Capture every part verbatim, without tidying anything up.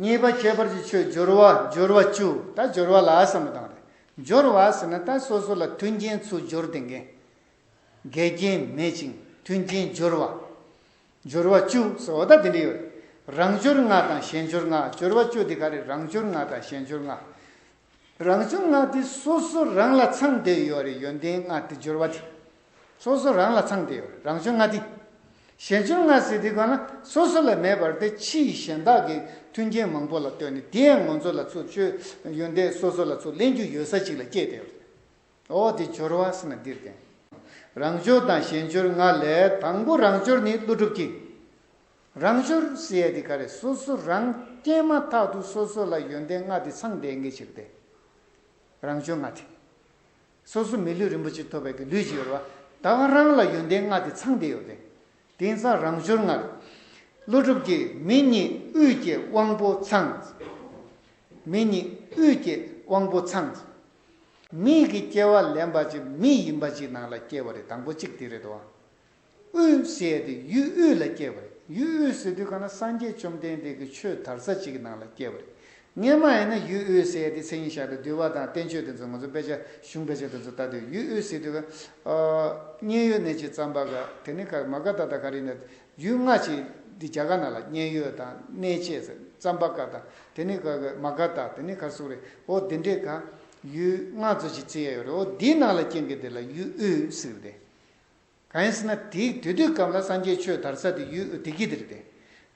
གཉིས་པ་ཁྱད་པར་གྱི་ཆོས་སྦྱོར་བ། སྦྱོར་བ་བཅུ། ད་སྦྱོར་བ་ལ་བསམ་བློ་བཏང་རེད། སྦྱོར་བ་ཟེར་ན་ད་སོ་སོ་ལ་མཐུན་རྐྱེན་ཚུར་སྦྱོར་ཏེ་འགན། འགལ་རྐྱེན་མེད་ཅིང་མཐུན་རྐྱེན་སྦྱོར་བ། སྦྱོར་བ་བཅུ་ཟེར་བ་ད་དེ་འདྲ་ཡོད་རེད། རང་སྦྱོར་ལྔ་དང་གཞན་སྦྱོར་ལྔ། སྦྱོར་བ་བཅུ་དེ་ག་རེ། རང་སྦྱོར་ལྔ་དང་གཞན་སྦྱོར་ལྔ། རང་སྦྱོར་ལྔ་དེ་སོ་སོ་རང་ལ་ཚང་བསྡད་ཡོད་རེད། ཡོན་ཏན་ལྔ་དེ་སྦྱོར་བ་དེ། སོ་སོ་རང་ལ་ཚང་བསྡད་ཡོད་རེད། རང་སྦྱོར་ལྔ་དེ། གཞན་སྦྱོར་ལྔ་ཟེར་དུས་གང་ལ་སོ་སོ་ལ་མེད་པར་ཏེ་ཕྱིའི་གཞན་དག་གི་མཐུན་རྐྱེན་མང་པོ་ལ་ལྟོས་ནས་དེ་ཡང་ང་ཚོ་ལ་ཚུར་ཆོས་ཡོན་ཏན་སོ་སོ་ལ་ཚུར་ལེན་རྒྱུ་ཡོད་ས་ཅིག་ལ་སྐྱེས་བསྡད་ཡོད་རེད། འོ་དེ་སྦྱོར་བ་ཟེར་ན་འདིར་བསྟན། རང་སྦྱོར་དང་གཞན་སྦྱོར་ལྔ་ལས་དང་པོ་རང་སྦྱོར་ནི་ཀླུ་སྒྲུབ་ཀྱིས། རང་སྦྱོར་ཟེར་ཡ་དེ་ག་རེ། སོ་སོ་རང་སྐྱེས་མ་ཐག་ཏུ་སོ་སོ་ལ་ཡོན་ཏན་ལྔ་དེ་ཚང་བསྡད་མཁན་ཅིག་སྟེ། རང་སྦྱོར་ལྔ་དེ། སོ་སོ་མི་ལུས་རིན་པོ་ཆེ་ཐོབ་པའི་གི་ལུས་ཅིག་ཡོད་རེད་བ། ད་ག་རང་ལ་ཡོན་ཏན་ལྔ་དེ་ཚང་བསྡད་ཡོད་དེ། དེང་སང་རང་སྦྱོར་ལྔ་རེད། ཀླུ་སྒྲུབ་ཀྱིས་མི་ཉིད་དབུས་ཀྱི་དབང་པོ་ཚང་། མི་ཉིད་དབུས་ཀྱི་དབང་པོ་ཚང་། མིའི་གི་སྐྱེ་བ་ལེན་པ་ཅིག་མི་ཡིན་པ་ཅིག་ནང་ལ་སྐྱེ་བ་རེད། དང་པོ་གཅིག་དེ་རེད་དོ། དབུས་ཟེར་ཡ་དེ་ཡུལ་དབུས་ལ་སྐྱེ་བ་རེད། ཡུལ་དབུས་ཟེར་དུས་གང་ན་སངས་རྒྱས་བཅོམ་ལྡན་འདས་ཀྱི་ཆོས་དར་ས་ཅིག་གི་ནང་ལ་སྐྱེ་བ་རེད། སྔོན་མ་ཡིན་ན་ཡུལ་དབུས་ཟེར་ཡ་དེ་མཚན་ཉིད་བཞག་པའི་འདུལ་བ་དང་བསྟན་བཅོས་དེ་ཚོ་ང་ཚོ་དཔེ་ཆ་གཞུང་དཔེ་ཆ་དེ་ཚོ་ལྟ་དུས་ཡུལ་དབུས་ཟེར་དུས་གང་། མཉན་ཡོད་གནས་བྱེད་ཙམ་པ་ག་དེ་ནི་ག་མ་ག་དྷ་དང་ག་རེ་ནས་ཡུལ་ལྔ་ཅིག་འདི་རྒྱ་གར་ནང་ལ་མཉན་ཡོད་དང་གནས་བཅས་ཙམ་པ་ཀ་དང་དེ་ནི་ག་ག་མ་ག་དྷ་དེ་ནི་ག་སུ་རེད། འོ་དེ་འདྲས་ག་ཡུལ་ལྔ་ཚོ་ཅིག་བརྩི་ཡ་ཡོད་རེད། འོ་དེའི་ནང་ལ་རྐྱེན་གྱི་དེ་ལ་ཡུལ་དབུས་ཟེར་ཏེ། གང་ཡིན་ཟེར་ན་དེའི་དུས་དུས་སྐབས་ལ་སངས་རྒྱས་ཆོས་དར་ས་དེ་ཡུལ་དབུས་དེ་གི་དེ་རེད་དེ།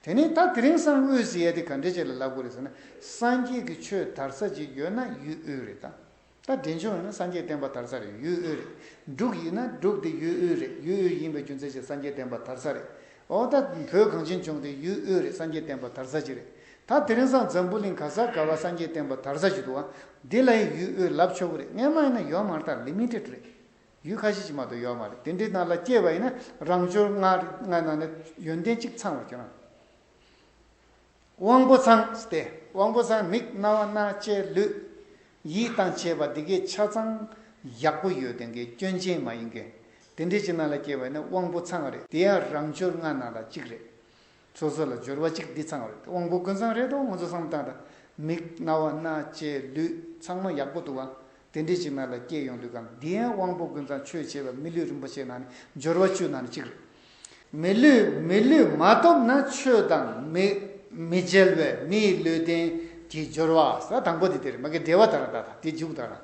དེ་ནས་ད་དེ་རིང་སང་དབུས་ཟེར་ཡ་དེ་ག་འདྲས་ཅིག་ལ་ལབ་དགོས་རེད་ཟེར་ན། སངས་རྒྱས་ཀྱི་ཆོས་དར་ས་ཅིག་ཡོད་ན་ཡུལ་དབུས་རེད་ད། ད་འབྲས་ལྗོངས་ཡིན་ན་སངས་རྒྱས་བསྟན་པ་དར་ས་རེད། ཡུལ་དབུས་རེད། འབྲུག་ཡིན་ན་འབྲུག་དེ་ཡུལ་དབུས་རེད། ཡུལ་དབུས་ཡིན་པའི་རྒྱུ་མཚན་གྱིས་སངས་རྒྱས་བསྟན་པ་དར་ས་རེད། འོ་ད་བོད་གངས་ཅན་ལྗོངས་དེ་ཡུལ་དབུས་རེད། སངས་རྒྱས་བསྟན་པ་དར་ས་ཅིག་རེད། ད་དེ་རིང་སང་འཛམ་བུ་གླིང་ག་ས་ག་བ་སངས་རྒྱས་བསྟན་པ་དར་ས་ཅིག་འདུག་བ། འདི་ལ་ཡང་ཡུལ་དབུས་ལབ་ཆོག་གི་རེད། སྔོན་མ་ཡིན་ན་ཡོད་མ་རེད། ད་ལི་མི་ཊེཌ་རེད། ཡུལ་ཁ་ཤས་ཅིག་མ་གཏོགས་ཡོད་མ་རེད། དེ་འདྲའི་ནང་ལ་སྐྱེས་པ་ཡིན་ན་རང་སྦྱོར་ལྔ་ལྔ་ནང་ནས་ཡོན་ཏན་གཅིག་ཚང་བར་གྱུར་ན། དབང་པོ་ཚང་སྟེ། དབང་པོ་ཚང་མིག་རྣ་བ་སྣ་ལྕེ་ལུས་ཡིད་དང་བཅས་པ་འདི་གའི་ཆ་ཚང་ཡག་པོ་ཡོད་དེ་འགའི་སྐྱོན་ཅན་མ་ཡིན་མཁན། དེ་འདྲའི་ཅིག་ནང་ལ་སྐྱེས་པ་ཡིན་ན་དབང་པོ་ཚང་རེད། དེ་ཡང་རང་སྦྱོར་ལྔ་ནང་ལ་གཅིག་རེད། སོ་སོ་ལ་སྦྱོར་བ་གཅིག་འདི་ཚང་བ་རེད། དབང་པོ་ཀུན་ཚང་རེད་དོ། ང་ཚོ་བསམ་བློ་བཏང་དང་། མིག་རྣ་བ་སྣ་ལྕེ་ལུས་ཚང་མ་ཡག་པོ་འདུག་ག་དེ་འདྲའི་ཅིག་ནང་ལ་སྐྱེས་ཡོང་དུས་གང་། འདི་ཡང་དབང་པོ་ཀུན་ཚང་ཆོས་བྱེད་པ་མི་ལུས་རིན་པོ་ཆེ་ནང་ནས་སྦྱོར་བ་བཅུ་ནང་ནས་གཅིག་རེད། མི་ལུས་མི་ལུས་མ་ཐོབ་ན་ཆོས་དང་མི་མི་འབྲལ་བས་མི་ཡི་ལུས་རྟེན་གྱི་སྦྱོར་བ་ཟེར། དང་པོ་འདི་དེ་རེད། མ་གི་འགྲེལ་བ་ལྟར་ད་ད་དེ་མཇུག་ལྟར།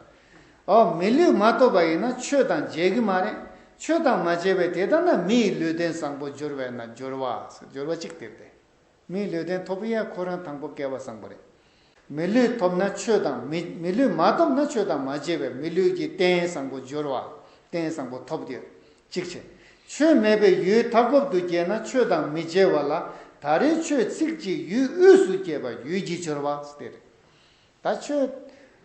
ཨོ། མི་ལུས་མ་ཐོབ་པ་ཡིན་ན་ཆོས་དང་མཇལ་གི་མ་རེད། ཆོས་དང་མ་མཇལ་བས་དེ་ལྟ་ན་མི་ཡི་ལུས་རྟེན་བཟང་པོ་སྦྱོར་བས་ན་སྦྱོར་བ། སྦྱོར་བ་གཅིག་དེར་ཏེ། མི་ཡི་ལུས་རྟེན་ཐོབ་ཡ་ཁོ་རང་དང་པོ་སྐལ་བ་བཟང་པོ་རེད། མི་ལུས་ཐོབ་ན་ཆོས་དང་མི་མི་ལུས་མ་ཐོབ་ན་ཆོས་དང་མ་མཇལ་བས་མི་ལུས་ཀྱི་རྟེན་བཟང་པོ་སྦྱོར་བ། རྟེན་བཟང་པོ་ཐོབ་སྟེ་གཅིག་བྱས། ཆོས་མེད་པའི་ཡུལ་མཐའ་འཁོབ་ཏུ་སྐྱེས་ན་ཆོས་དང་མི་མཇལ་བ་ལ། ད་རེས་ཆོས་ཚིག་གཅིག་ཡུལ་དབུས་སུ་སྐྱེས་པ་ཡུལ་གྱི་སྦྱོར་བ་སྟེ་རེད། ད་ཆོས་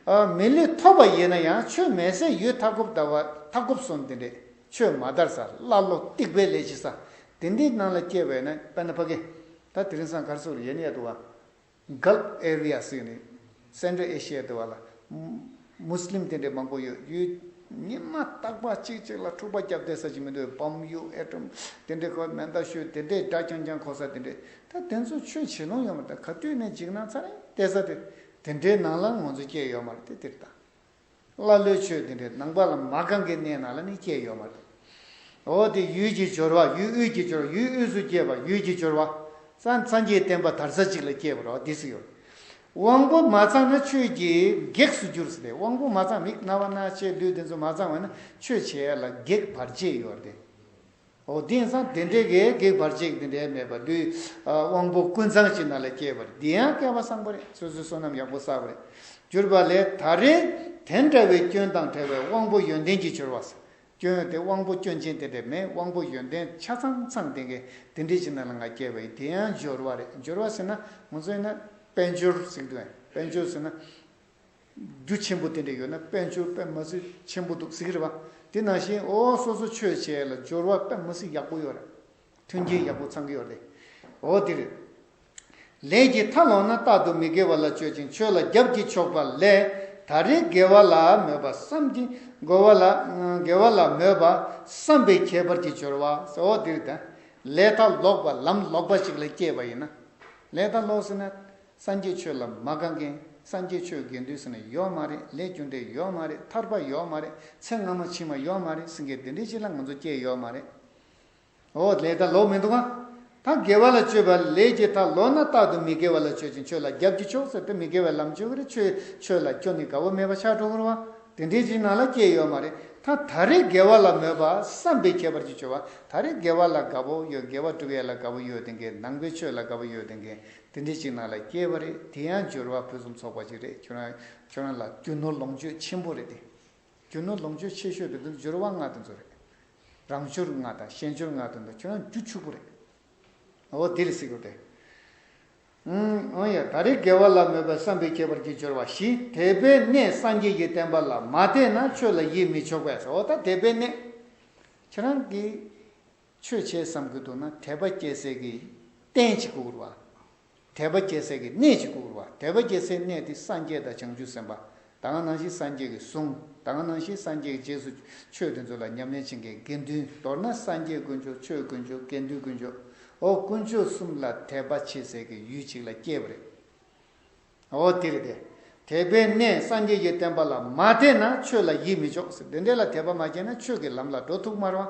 ཨ་མི་ལུས་ཐོབ་པ་ཡིན་ན་ཡང་ཆོས་མེད་སའི་ཡུལ་མཐའ་འཁོབ་ཟླ་བ་མཐའ་འཁོབ་གསུམ་དེ་འདྲས། ཆོས་མ་དར་ས། ཀླ་ཀློ་སྡིག་པའི་ལས་བྱེད་ས། དེ་འདྲའི་ནང་ལ་སྐྱེས་པས་ན། དཔེར་ན་ཕ་གི་ད་དེ་རིང་སང་གར་སོགས་ཡན་ཡ་དུ་བ། གལཕ་ཨེ་རི་ཡ་ཟེར་ནས་སེན་ཊྲལ་ཨེ་ཤི་ཡ་དུ་བ་ལ་མུ་སི་ལིམ་དེ་འདྲས་མང་པོ་ཡོད། ཡུལ་ཉི་མ་རྟག་པ་གཅིག་གཅིག་ལ་འཁྲུག་པ་རྒྱབ་བསྡད་ས་ཅིག་མི་འདུག་བམ་གཡུག་ཨེ་ཊོམ་དེ་འདྲས་ཁོ་མེ་མདའ་གཞུ་དེ་འདྲས་དགྲ་རྐྱང་རྐྱང་འཁོར་ས་དེ་འདྲས། ད་དེ་ཚོ་ཆོས་བྱེད་ལོང་ཡོད་མ་རེད། ད་ག་དུས་ནས་འཇིགས་སྣང་ཚ་རེ་བལྟས་ས་དེ། དེ་འདྲའི་ནང་ལ་ང་ཚོ་སྐྱེས་ཡོད་མ་རེད་དེ། དེར་ད་ཀླ་ཀློའི་ཆོས་དེ་འདྲའི་ནང་པ་ལ་མ་གང་གི་གནས་ནང་ལ་ནི་སྐྱེས་ཡོད་མ་རེད། འོ་དེ་ཡུལ་གྱི་སྦྱོར་བ། ཡུལ་དབུས་ཀྱི་སྦྱོར་བ། ཡུལ་དབུས་སུ་སྐྱེས་པ་ཡུལ་གྱི་སྦྱོར་བ། སངས་སངས་རྒྱས་བསྟན་པ་དར་ས་གཅིག་ལ་སྐྱེས་པ་རེད་བ། དེ་སུ་ཡོད། དབང་པོ་མ་ཚང་ན་ཆོས་ཀྱི་གེགས་སུ་འགྱུར་ཟེར་ཏེ། དབང་པོ་མ་ཚང་། མིག་རྣ་བ་སྣ་ལྕེ་ལུས་དེ་ཚོ་མ་ཚང་བ་ན་ཆོས་བྱེད་ཡ་ལ་གེགས་བར་ཆད་ཡོད་རེད། འོ་དེ་ཡིན་ཙང་དེ་འདྲའི་གི་གེགས་བར་ཆད་དེ་འདྲའི་མེད་པ་ལུས། ཨ་དབང་པོ་ཀུན་ཚང་གཅིག་ནང་ལ་སྐྱེས་པ་རེད། དེ་ཡང་སྐལ་བ་བཟང་པོ་རེད། སོ་སོའི་བསོད་ནམས་ཡག་པོ་བསགས་པ་རེད། གྱུར་པ་ལས་ད་རེས་དེ་འདྲ་བའི་སྐྱོན་དང་བྲལ་བའི་དབང་པོ་ཡོན་ཏན་གྱི་སྦྱོར་བ་ཟེར། སྐྱོན་དེ་དབང་པོ་སྐྱོན་ཅན་དེ་འདྲ་མེད། དབང་པོ་ཡོན་ཏན་ཆ་ཚང་ཚང་ལྡན་གྱི་དེ་འདྲའི་གཅིག་ནང་ལ་ང་སྐྱེས་པ་ཡིན། དེ་ཡང་སྦྱོར་བ་རེད། སྦྱོར་བ་ཟེར་ན་ང་ཚོ་ཡིན་ན་དཔལ་འབྱོར་ཟེར་གྱི་འདུག་དཔལ་འབྱོར་ཟེར་ན། རྒྱུ་ཆེན་པོ་དེ་འདྲ་ཡོད་ན་དཔལ་འབྱོར་དཔེ་མི་སྲིད་ཆེན་པོ་འདུག་ཟེར་གྱི་རེད་བ། དེ་ནང་བཞིན་འོ་སོ་སོ་ཆོས་བྱེད་ལ་སྦྱོར་བ་དཔེ་མི་སྲིད་ཡག་པོ་ཡོད་རེད། མཐུན་རྐྱེན་ཡག་པོ་ཚང་གི་ཡོད་རེད། འོ་དེ་རེད། ལས་ཀྱི་མཐའ་ལོག་ན་རྟག་ཏུ་མི་དགེ་བ་ལ་སྤྱོད་ཅིང་ཆོས་ལ་རྒྱབ་ཀྱིས་ཕྱོགས་པ་ལས། ད་རེས་དགེ་བ་ལ་མོས་པ་བསམ་གྱིས། དགེ་བ་ལ་དགེ་བ་ལ་མོས་པ་བསམ་པའི་ཁྱད་པར་གྱི་སྦྱོར་བ་ཟེར། འོ་དེ་རེད་ད། ལས་མཐའ་ལོག་པ་ལམ་ལོག་པ་ཞིག་ལ་སྐྱེས་པ་ཡིན་ན། ལས་མཐའ་ལོག་ཟེར་ན། སངས་རྒྱས་ཆོས་ལ་མ་དགའ་མཁན། སངས་རྒྱས་ཆོས་དགེ་འདུན་ཟེར་ན་ཡོད་མ་རེད། ལས་རྒྱུ་འབྲས་ཡོད་མ་རེད། ཐར་པ་ཡོད་མ་རེད། ཚེ་སྔ་མ་ཕྱི་མ་ཡོད་མ་རེད་ཟེར་མཁན་དེ་འདྲའི་ཅིག་ལ་ང་ཚོ་སྐྱེས་ཡོད་མ་རེད། འོ་ལས་ད་ལོག་མི་འདུག་ག་ད་དགེ་བ་ལ་སྤྱོད་པ་ལས་ཀྱི་མཐའ་ལོག་ན་རྟག་ཏུ་མི་དགེ་བ་ལ་སྤྱོད་ཅིང་ཆོས་ལ་རྒྱབ་ཀྱི་ཕྱོགས་ཟེར་ཏེ་མི་དགེ་བའི་ལམ་སྤྱོད་ཀྱི་རེད། ཆོས་ཆོས་ལ་སྐྱོན་ནི་དགའ་བོ་མེད་པ་ཆགས་འགྲོ་གི་རེད་བ། དེ་འདྲའི་ཅིག་ནང་ལ་སྐྱེས་ཡོད་མ་རེད། ད་ད་རེས་དགེ་བ་ལ་མོས་པ་བསམ་པའི་ཁྱད་པར་གྱིས་སྦྱོར་བ། ད་རེས་དགེ་བ་ལ་དགའ་བོ་ཡོད། དགེ་བ་སྒྲུབ་ཡས་ལ་དགའ་བོ་ཡོད་དེ་འགའི། ནང་པའི་ཆོས་ལ་དགའ་བོ་ཡོད་དེ་འགའི། དེ་འདྲའི་ཅིག་ནང་ལ་སྐྱེས་པ་རེད། དེ་ཡང་སྦྱོར་བ་ཕུན་སུམ་ཚོགས་པ་ཅིག་རེད། ཁྱོད་རང་ཁྱོད་རང་ལ་རྒྱུ་ནོར་ལོངས་སྤྱོད་ཆེན་པོ་རེད་དེ། རྒྱུ་ནོར་ལོངས་སྤྱོད་ཆེ་ཤོས་དེ་ཚོ་སྦྱོར་བ་ལྔ་དེ་ཚོ་རེད། རང་སྦྱོར་ལྔ་དང་གཞན་སྦྱོར་ལྔ་དེ་ཚོ་ཁྱོད་རང་རྒྱུ་ཕྱུག་པོ་རེད། འོ་དེ་ལ་ཟེར་དགོས་ཏེ། ཨང་ཡ། ད་རེས་དགེ་བ་ལ་མོས་པ་བསམ་པའི་ཁྱད་པར་གྱིས་སྦྱོར་བ་བཞི། དད་པས་གནས་སངས་རྒྱས་ཀྱི་བསྟན་པ་ལ་མ་དད་ན་ཆོས་ལ་ཡིད་མི་ཆོག་པས་སོ། འོ་ད་དད་པས་གནས། ཁྱེད་རང་གིས་ཆོས་བྱེད་བསམ་གྱི་འདུག་ན་དད་པ་སྐྱེ་སའི་གི་རྟེན་ཅིག་དགོས་རེད་བ། དད་པ་སྐྱེ་སའི་གི་གནས་ཅིག་དགོས་རེད་བ། དད་པ་སྐྱེ་སའི་གནས་དེ་སངས་རྒྱས་དང་བྱང་ཆུབ་སེམས་དཔའ། ད་ག་ནང་བཞིན་སངས་རྒྱས་ཀྱི་གསུང་། ད་ག་ནང་བཞིན་སངས་རྒྱས་ཀྱི་རྗེས་སུ་ཆོས་དེ་ཚོ་ལ་ཉམས་ལེན་བྱེད་མཁན་དགེ་འདུན། མདོར་ན་སངས་རྒྱས་དཀོན་མཆོག་ཆོས་དཀོན་མཆོག་དགེ་འདུན་དཀོན་མཆོག་འོ་དཀོན་མཆོག་གསུམ་ལ་དད་པ་བྱེད་སའི་གི་ཡུལ་ཅིག་ལ་སྐྱེས་པ་རེད། འོ་དེ་རེད་དེ། དད་པས་གནས་སངས་རྒྱས་ཀྱི་བསྟན་པ་ལ་མ་དད་ན་ཆོས་ལ་ཡིད་མི་ཆོག་ཟེར། དེ་འདྲ་ལ་དད་པ་མ་སྐྱེས་ན་ཆོས་ཀྱི་ལམ་ལ་འགྲོ་ཐུབ་མ་རེད་བ།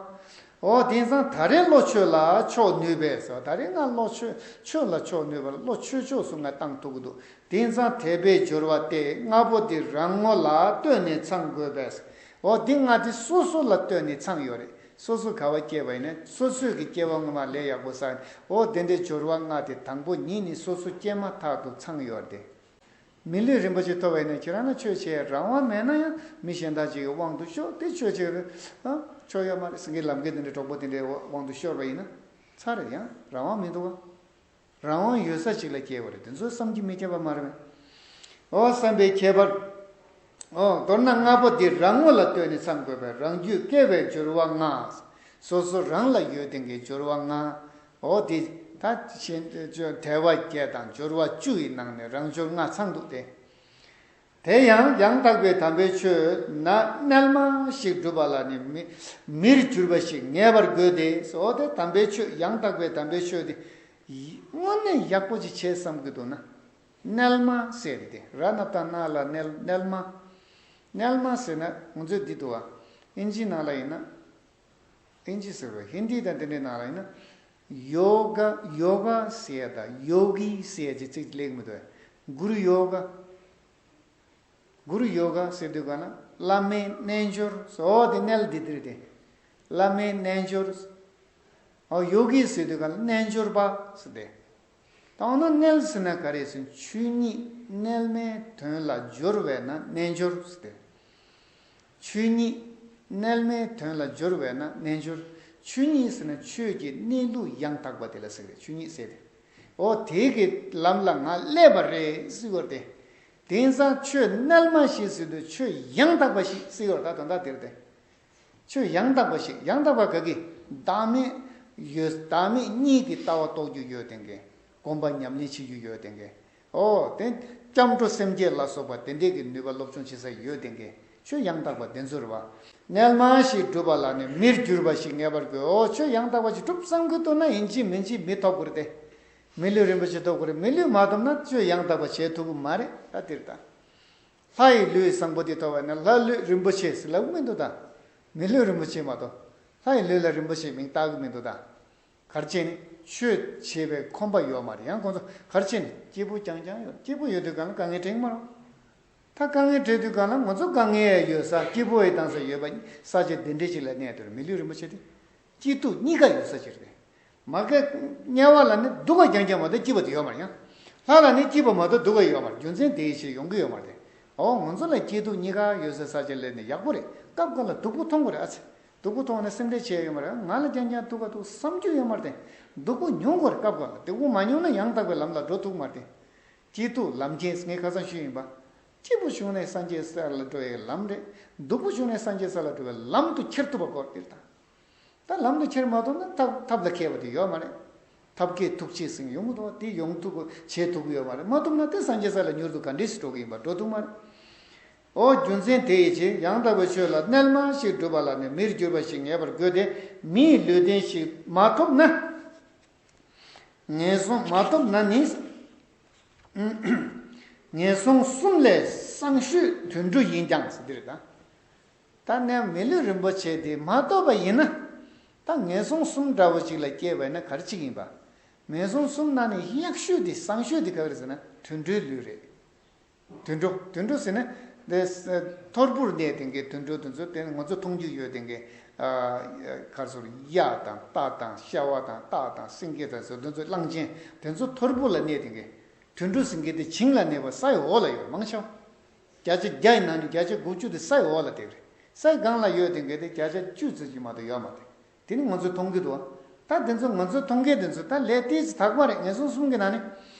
འོ་དེང་སང་ད་རེས་བློ་ཆོས་ལ་ཕྱོགས་ནུས་པས་ཟེར། ད་རེས་ང་བློ་ཆོས་ཆོས་ལ་ཕྱོགས་ནུས་པར་བློ་ཆོས་ཕྱོགས་སུ་ང་བཏང་ཐུབ་ཀྱི་འདུག་དེང་སང་དད་པའི་སྦྱོར་བ་སྟེ་ལྔ་པོ་འདི་རང་ངོ་ལ་ལྟོས་ནས་ཚང་དགོས་པས། འོ་འདི་ལྔ་དེ་སོ་སོ་ལ་ལྟོས་ནས་ཚང་ཡོད་རེད། སོ་སོ་ག་བ་སྐྱེས་པ་ཡིན་ན་སོ་སོའི་གི་སྐྱེ་བ་སྔོན་མ་ལས་ཡག་པོ་བསགས་ནས། འོ་དེ་འདྲའི་སྦྱོར་བ་ལྔ་དེ་དང་པོ་ཉིད་ནས་སོ་སོ་སྐྱེས་མ་ཐག་ཏུ་ཚང་ཡོད་རེད་དེ། མི་ལུས་རིན་པོ་ཆེ་ཐོབ་པ་ཡིན་ན་ཁྱེད་རང་ལ་ཆོས་བྱེད་རང་དབང་མེད་ན་ཡང་མི་གཞན་དག་ཅིག་གི་དབང་དུ་ཤོར་ཏེ་ཆོས་བྱེད་རེད། ཨ་ཆོས་ཡོད་མ་རེད་ཟེར་མཁན་ལམ་ཁ་དེ་འདྲའི་གྲོགས་པོ་དེ་འདྲའི་དབང་དུ་ཤོར་བ་ཡིན་ན་ཚར་རེད། ཡང་རང་དབང་མི་འདུག་ག་རང་དབང་ཡོད་ས་ཅིག་ལ་སྐྱེས་པ་རེད། དེ་ཚོ་བསམ་གྱིས་མི་ཁྱབ་པ་མ་རེད་པས། འོ་བསམ་པའི་ཁྱད་པར། འོ་མདོར་ན་ལྔ་པོ་འདི་རང་ངོ་ལ་ལྟོས་ནས་ཚང་དགོས་པས། རང་རྒྱུད་དགེ་བའི་སྦྱོར་བ་ལྔ། སོ་སོ་རང་ལ་ཡོད་དེ་གའི་སྦྱོར་བ་ལྔ། འོ་དེ་ད་གཞན་དལ་བ་བརྒྱད་དང་སྦྱོར་བ་བཅུ་ཡི་ནང་ནས་རང་སྦྱོར་ལྔ་ཚང་འདུག་སྟེ། དེ་ཡང་ཡང་དག་པའི་དམ་པའི་ཆོས་ན་རྣལ་མ་ཞིག་བསྒྲུབ་པ་ལ་ནི་མི་མིར་གྱུར་པ་ཞིག་ངེས་པར་དགོས་ཏེ། འོ་དེ་དམ་པའི་ཆོས་ཡང་དག་པའི་དམ་པའི་ཆོས་དེ་དངོས་གནས་ཡག་པོ་ཅིག་བྱེད་བསམ་གྱི་འདུག་ན། རྣལ་མ་ཟེར་ཏེ་ར་ན་བཏགས་རྣ་ལ་རྣལ་རྣལ་མ། རྣལ་མ་ཟེར་ན་ང་ཚོས་འདི་འདུག་བ། ཨིན་ཇི་ནང་ལ་ཡིན་ན། ཨིན་ཇི་ཟེར་བ་ཧིན་དི་དང་དེ་འདྲའི་ནང་ལ་ཡིན་ན། ཡོ་ག་ཡོ་ག་ཟེར་ཡ་དང་ཡོ་གི་ཟེར་ཡ་ཅིག་ཚིག་ལེགས་མི་འདུག་གུ་རུ་ཡོ་ག་གུ་རུ་ཡོ་ག་ཟེར་དུས་ག་ན་བླ་མའི་རྣལ་འབྱོར་ཟེར། འོ་དེ་རྣལ་འདི་འདིར་དེ། བླ་མའི་རྣལ་འབྱོར། འོ་ཡོ་གི་ཟེར་དུས་ག་ན་རྣལ་འབྱོར་པ་ཟེར་ཏེ། ད་འོ་ན་རྣལ་ཟེར་ན་ག་རེ་ཟེར་ན་ཆོས་ཉིད་རྣལ་མའི་དོན་ལ་སྦྱོར་བས་ན་རྣལ་འབྱོར་ཟེར་ཏེ། ཆོས་ཉིད་རྣལ་མའི་དོན་ལ་སྦྱོར་བས་ན་རྣལ་འབྱོར། ཆོས་ཉིད་ཟེར་ན་ཆོས་ཀྱི་གནས་ལུགས་ཡང་དག་པ་དེ་ལ་ཟེར་གི་རེད། ཆོས་ཉིད་ཟེར་ཏེ། འོ་དེ་གི་ལམ་ལ་ང་སླེབས་པ་རེད་ཟེར་གི་རེད་དེ། དེང་སང་ཆོས་རྣལ་མ་ཞིག་ཟེར་དུས་ཆོས་ཡང་དག་པ་ཞིག་ཟེར་གི་རེད། ད་དོན་དག་དེ་རེད་དེ། ཆོས་ཡང་དག་པ་ཞིག་ཡང་དག་པ་ག་གི། བདག་མེད་ཡོད། བདག་མེད་གཉིས་ཀྱི་ལྟ་བ་རྟོགས་རྒྱུ་ཡོད་དེ་གི། སྒོམ་པ་ཉམས་ལེན་བྱེད་རྒྱུ་ཡོད་དེ་གི། ཨོ་དེ་སྐྱབས་འགྲོ་སེམས་བསྐྱེད་ལ་སོགས་པ་དེ་འདྲས་ཀྱི་ནུས་པ་སློབ་སྦྱོང་བྱེད་ས་ཡོད་དེ་གི། ཆོས་ཡང་དག་པ་དེ་ཚོ་རེད་བ། རྣལ་མ་ཞིག་བསྒྲུབ་པ་ལ་ནི་མིར་གྱུར་པ་ཞིག་ངེས་པར་དགོས། ཨོ་ཆོས་ཡང་དག་པ་ཞིག་སྒྲུབ་བསམ་གི་འདུག་ན་ཡིན་གཅིག་མིན་གཅིག་མི་ཐོབ་དགོས་རེད་དེ། མི་ལུས་རིན་པོ་ཆེ་ཐོབ་དགོས་རེད། མི་ལུས་མ་ཐོབ་ན་ཆོས་ཡང་དག་པ་བྱེད་ཐུབ་ཀྱི་མ་རེད། ད་དེ་རེད་ད། ལྷ་ཡི་ལུས་བཟང་པོ་དེ་ཐོབ་པ་ན་ལྷ་ལུས་རིན་པོ་ཆེ་ཟེར་ལབ་ཀྱི་མི་འདུག་ད། མི་ལུས་རིན་པོ་ཆེ་མ་གཏོགས། ལྷ་ཡི་ལུས་ལ་རིན་པོ་ཆེ་མིང་བཏགས་ཀྱི་མི་འདུག་ད། ག་རེ་བྱས་ནས་ཆོས་བྱེད་པའི་ཁོམ་པ་ཡོད་མ་རེད། ཡང་ཁོང་ཚོ་ག་རེ་བྱས་ནས་སྐྱིད་པོ་རྐྱང་རྐྱང་ཡོད། སྐྱིད་པོ་ཡོད་དུས་གང་ལ་དཀའ་ངལ་འཕྲད་ཀྱི་མ་རེད། ད་དཀའ་ངལ་འཕྲད་དུས་གང་ལ་ང་ཚོ་དཀའ་ངལ་ཡོད་ས་སྐྱིད་པོ་ཡི་བཏང་ས་ཡོད་པ་ས་ཆ་དེ་འདྲ་ཅིག་ལ་གནས་དུས་མི་ལུས་རིན་པོ་ཆེ་དེ། སྐྱིད་སྡུག་གཉིས་ཀ་ཡོད་ས་ཅིག་རེད། མ་གི་དམྱལ་བ་ལ་ནི་སྡུག་པ་རྐྱང་རྐྱང་མ་གཏོགས་སྐྱིད་པ་དེ་ཡོད་མ་རེད། ཡང་ལྷ་ལ་ནི་སྐྱིད་པ་མ་གཏོགས་སྡུག་པ་ཡོད་མ་རེད། རྒྱུ་མཚན་དེ་ཡི་ཕྱིར་ཡོང་གི་ཡོད་མ་རེད། འོ་ང་ཚོ་ལ་སྐྱིད་སྡུག་གཉིས་ཀ་ཡོད་སའི་ས་ཆ་སླེབས་ནས་ཡག་པོ་རེད། སྐབས་འགའ་ལ་སྡུག་པོ་མཐོང་དགོས་རེད། ཨ་ཚེ་སྡུག་པོ་མཐོང་ན་སེམས་ཁྲལ་བྱས་ཡོད་མ་རེད། ང་ལ་རྐྱང་རྐྱང་སྡུག་ག་འདུག་བསམ་རྒྱུ་ཡོད་མ་རེད། སྡུག་པོ་མྱོང་དགོས་རེད། སྐབས་འགའ་ལ་སྡུག་པོ་མ་མྱོང་ན་ཡང་དག་པའི་ལམ་ལ་འགྲོ་ཐུབ་མ་རེད། སྐྱིད་སྡུག་ལམ་ཁྱེར་ངས་ཁ་སང་ཞུས་ཡིན་པ། སྐྱིད་པོ་བྱུང་ནས་སངས་རྒྱས་ས་ལ་འགྲོ་བའི་ལམ་རེད། སྡུག་པོ་བྱུང་ནས་སངས་རྒྱས་ས་ལ་འགྲོ་བའི་ལམ་དུ་འཁྱེར་ཐུབ་པ་དགོས་རེད་ད། ད་ལམ་དུ་འཁྱེར་མ་ཐུབ་ན་ཐབས་ཐབས་ལ་མཁས་པ་དེ་ཡོད་མ་རེད། ཐབས་མཁས་ཐུགས་རྗེ་ཟེར་ཡོང་གི་འདུག་དེ་ཡོང་ཐུབ་བྱེད་ཐུབ་ཀྱི་ཡོད་མ་རེད། མ་ཐུབ་ན་དེ་སངས་རྒྱས་ས་ལ་མྱུར་དུ་ག་འདྲས་སེ་འགྲོ་གི་ཡིན་པ། འགྲོ་ཐུབ་མ་རེད། ཨོ་རྒྱུ་མཚན་དེ་ཡི་ཕྱིར་ཡང་དག་པའི་ཆོས་ལ་རྣལ་མ་ཞིག་བསྒྲུབ་པ་ལ་ནི་མིར་གྱུར་པ་ཞིག་ངེས་པར་དགོས་ཏེ། མིའི་ལུས་རྟེན་ཞིག་མ་ཐོབ་ན། ངན་སོང་མ་ཐོབ་ན་ནི། ངན་སོང་གསུམ་ལས་སང་ཤོས་དུད་འགྲོ་ཡིན་ཀྱང་ཟེར་འདི་རེད་ད། ད་ནས་མི་ལུས་རིན་པོ་ཆེ་དེ་མ་ཐོབ་པ་ཡིན་ན། ད་ངན་སོང་གསུམ་འདྲ་བོ་ཅིག་ལ་སྐྱེས་པ་ཡིན་ན་ག་རེ་ཅིག་ཡིན་པ། ངན་སོང་གསུམ་ནང་ནས་ཡག་ཤོས་དེ་སང་ཤོས་དེ་ག་རེ་ཟེར་ན་དུད་འགྲོའི་ལུས་རེད། དུད་འགྲོ་དུད་འགྲོ་ཟེར་ན། འདི་ཐོར་བུར་གནས་དེ་གའི་དུད་འགྲོ་དེ་ཚོ་དེ་ང་ཚོ་མཐོང་རྒྱུ་ཡོད་དེ་གའི། ག་རེ་ཟེར། གཡག་དང་རྟ་དང་ཤ་བ་དང་སྟག་དང་སེང་གེ་དང་ཟེར་དེ་ཚོ་གླང་ཆེན་དེ་ཚོ་ཐོར་བུ་ལ་གནས་དེ་གའི། དུད་འགྲོ་ཟེར་མཁན་དེ་བྱིངས་ལ་གནས་པ་སའི་འོག་ལ་ཡོད་མང་ཆེ་བ། བརྒྱ་ཆ་བརྒྱ་ཡི་ནང་ནས་བརྒྱ་ཆ་དགུ་བཅུ་དེ་སའི་འོག་ལ་བསྡད་རེད། སའི་སྒང་ལ་ཡོད་དེ་གའི་དེ་བརྒྱ་ཆ་བཅུ་ཙམ་ཅིག་མ་གཏོགས་ཡོད་མ་རེད། དེ་ནི་ང་ཚོས་མཐོང་གི་འདུག་བ། ད་དེ་ཚོ་ང་ཚོས་མཐོང་མཁན་དེ་ཚོ་ད་ལས་ཏོག་ཙམ་དག་པ་རེད། ངན་སོང་གསུམ་གྱི་ནང་ནས།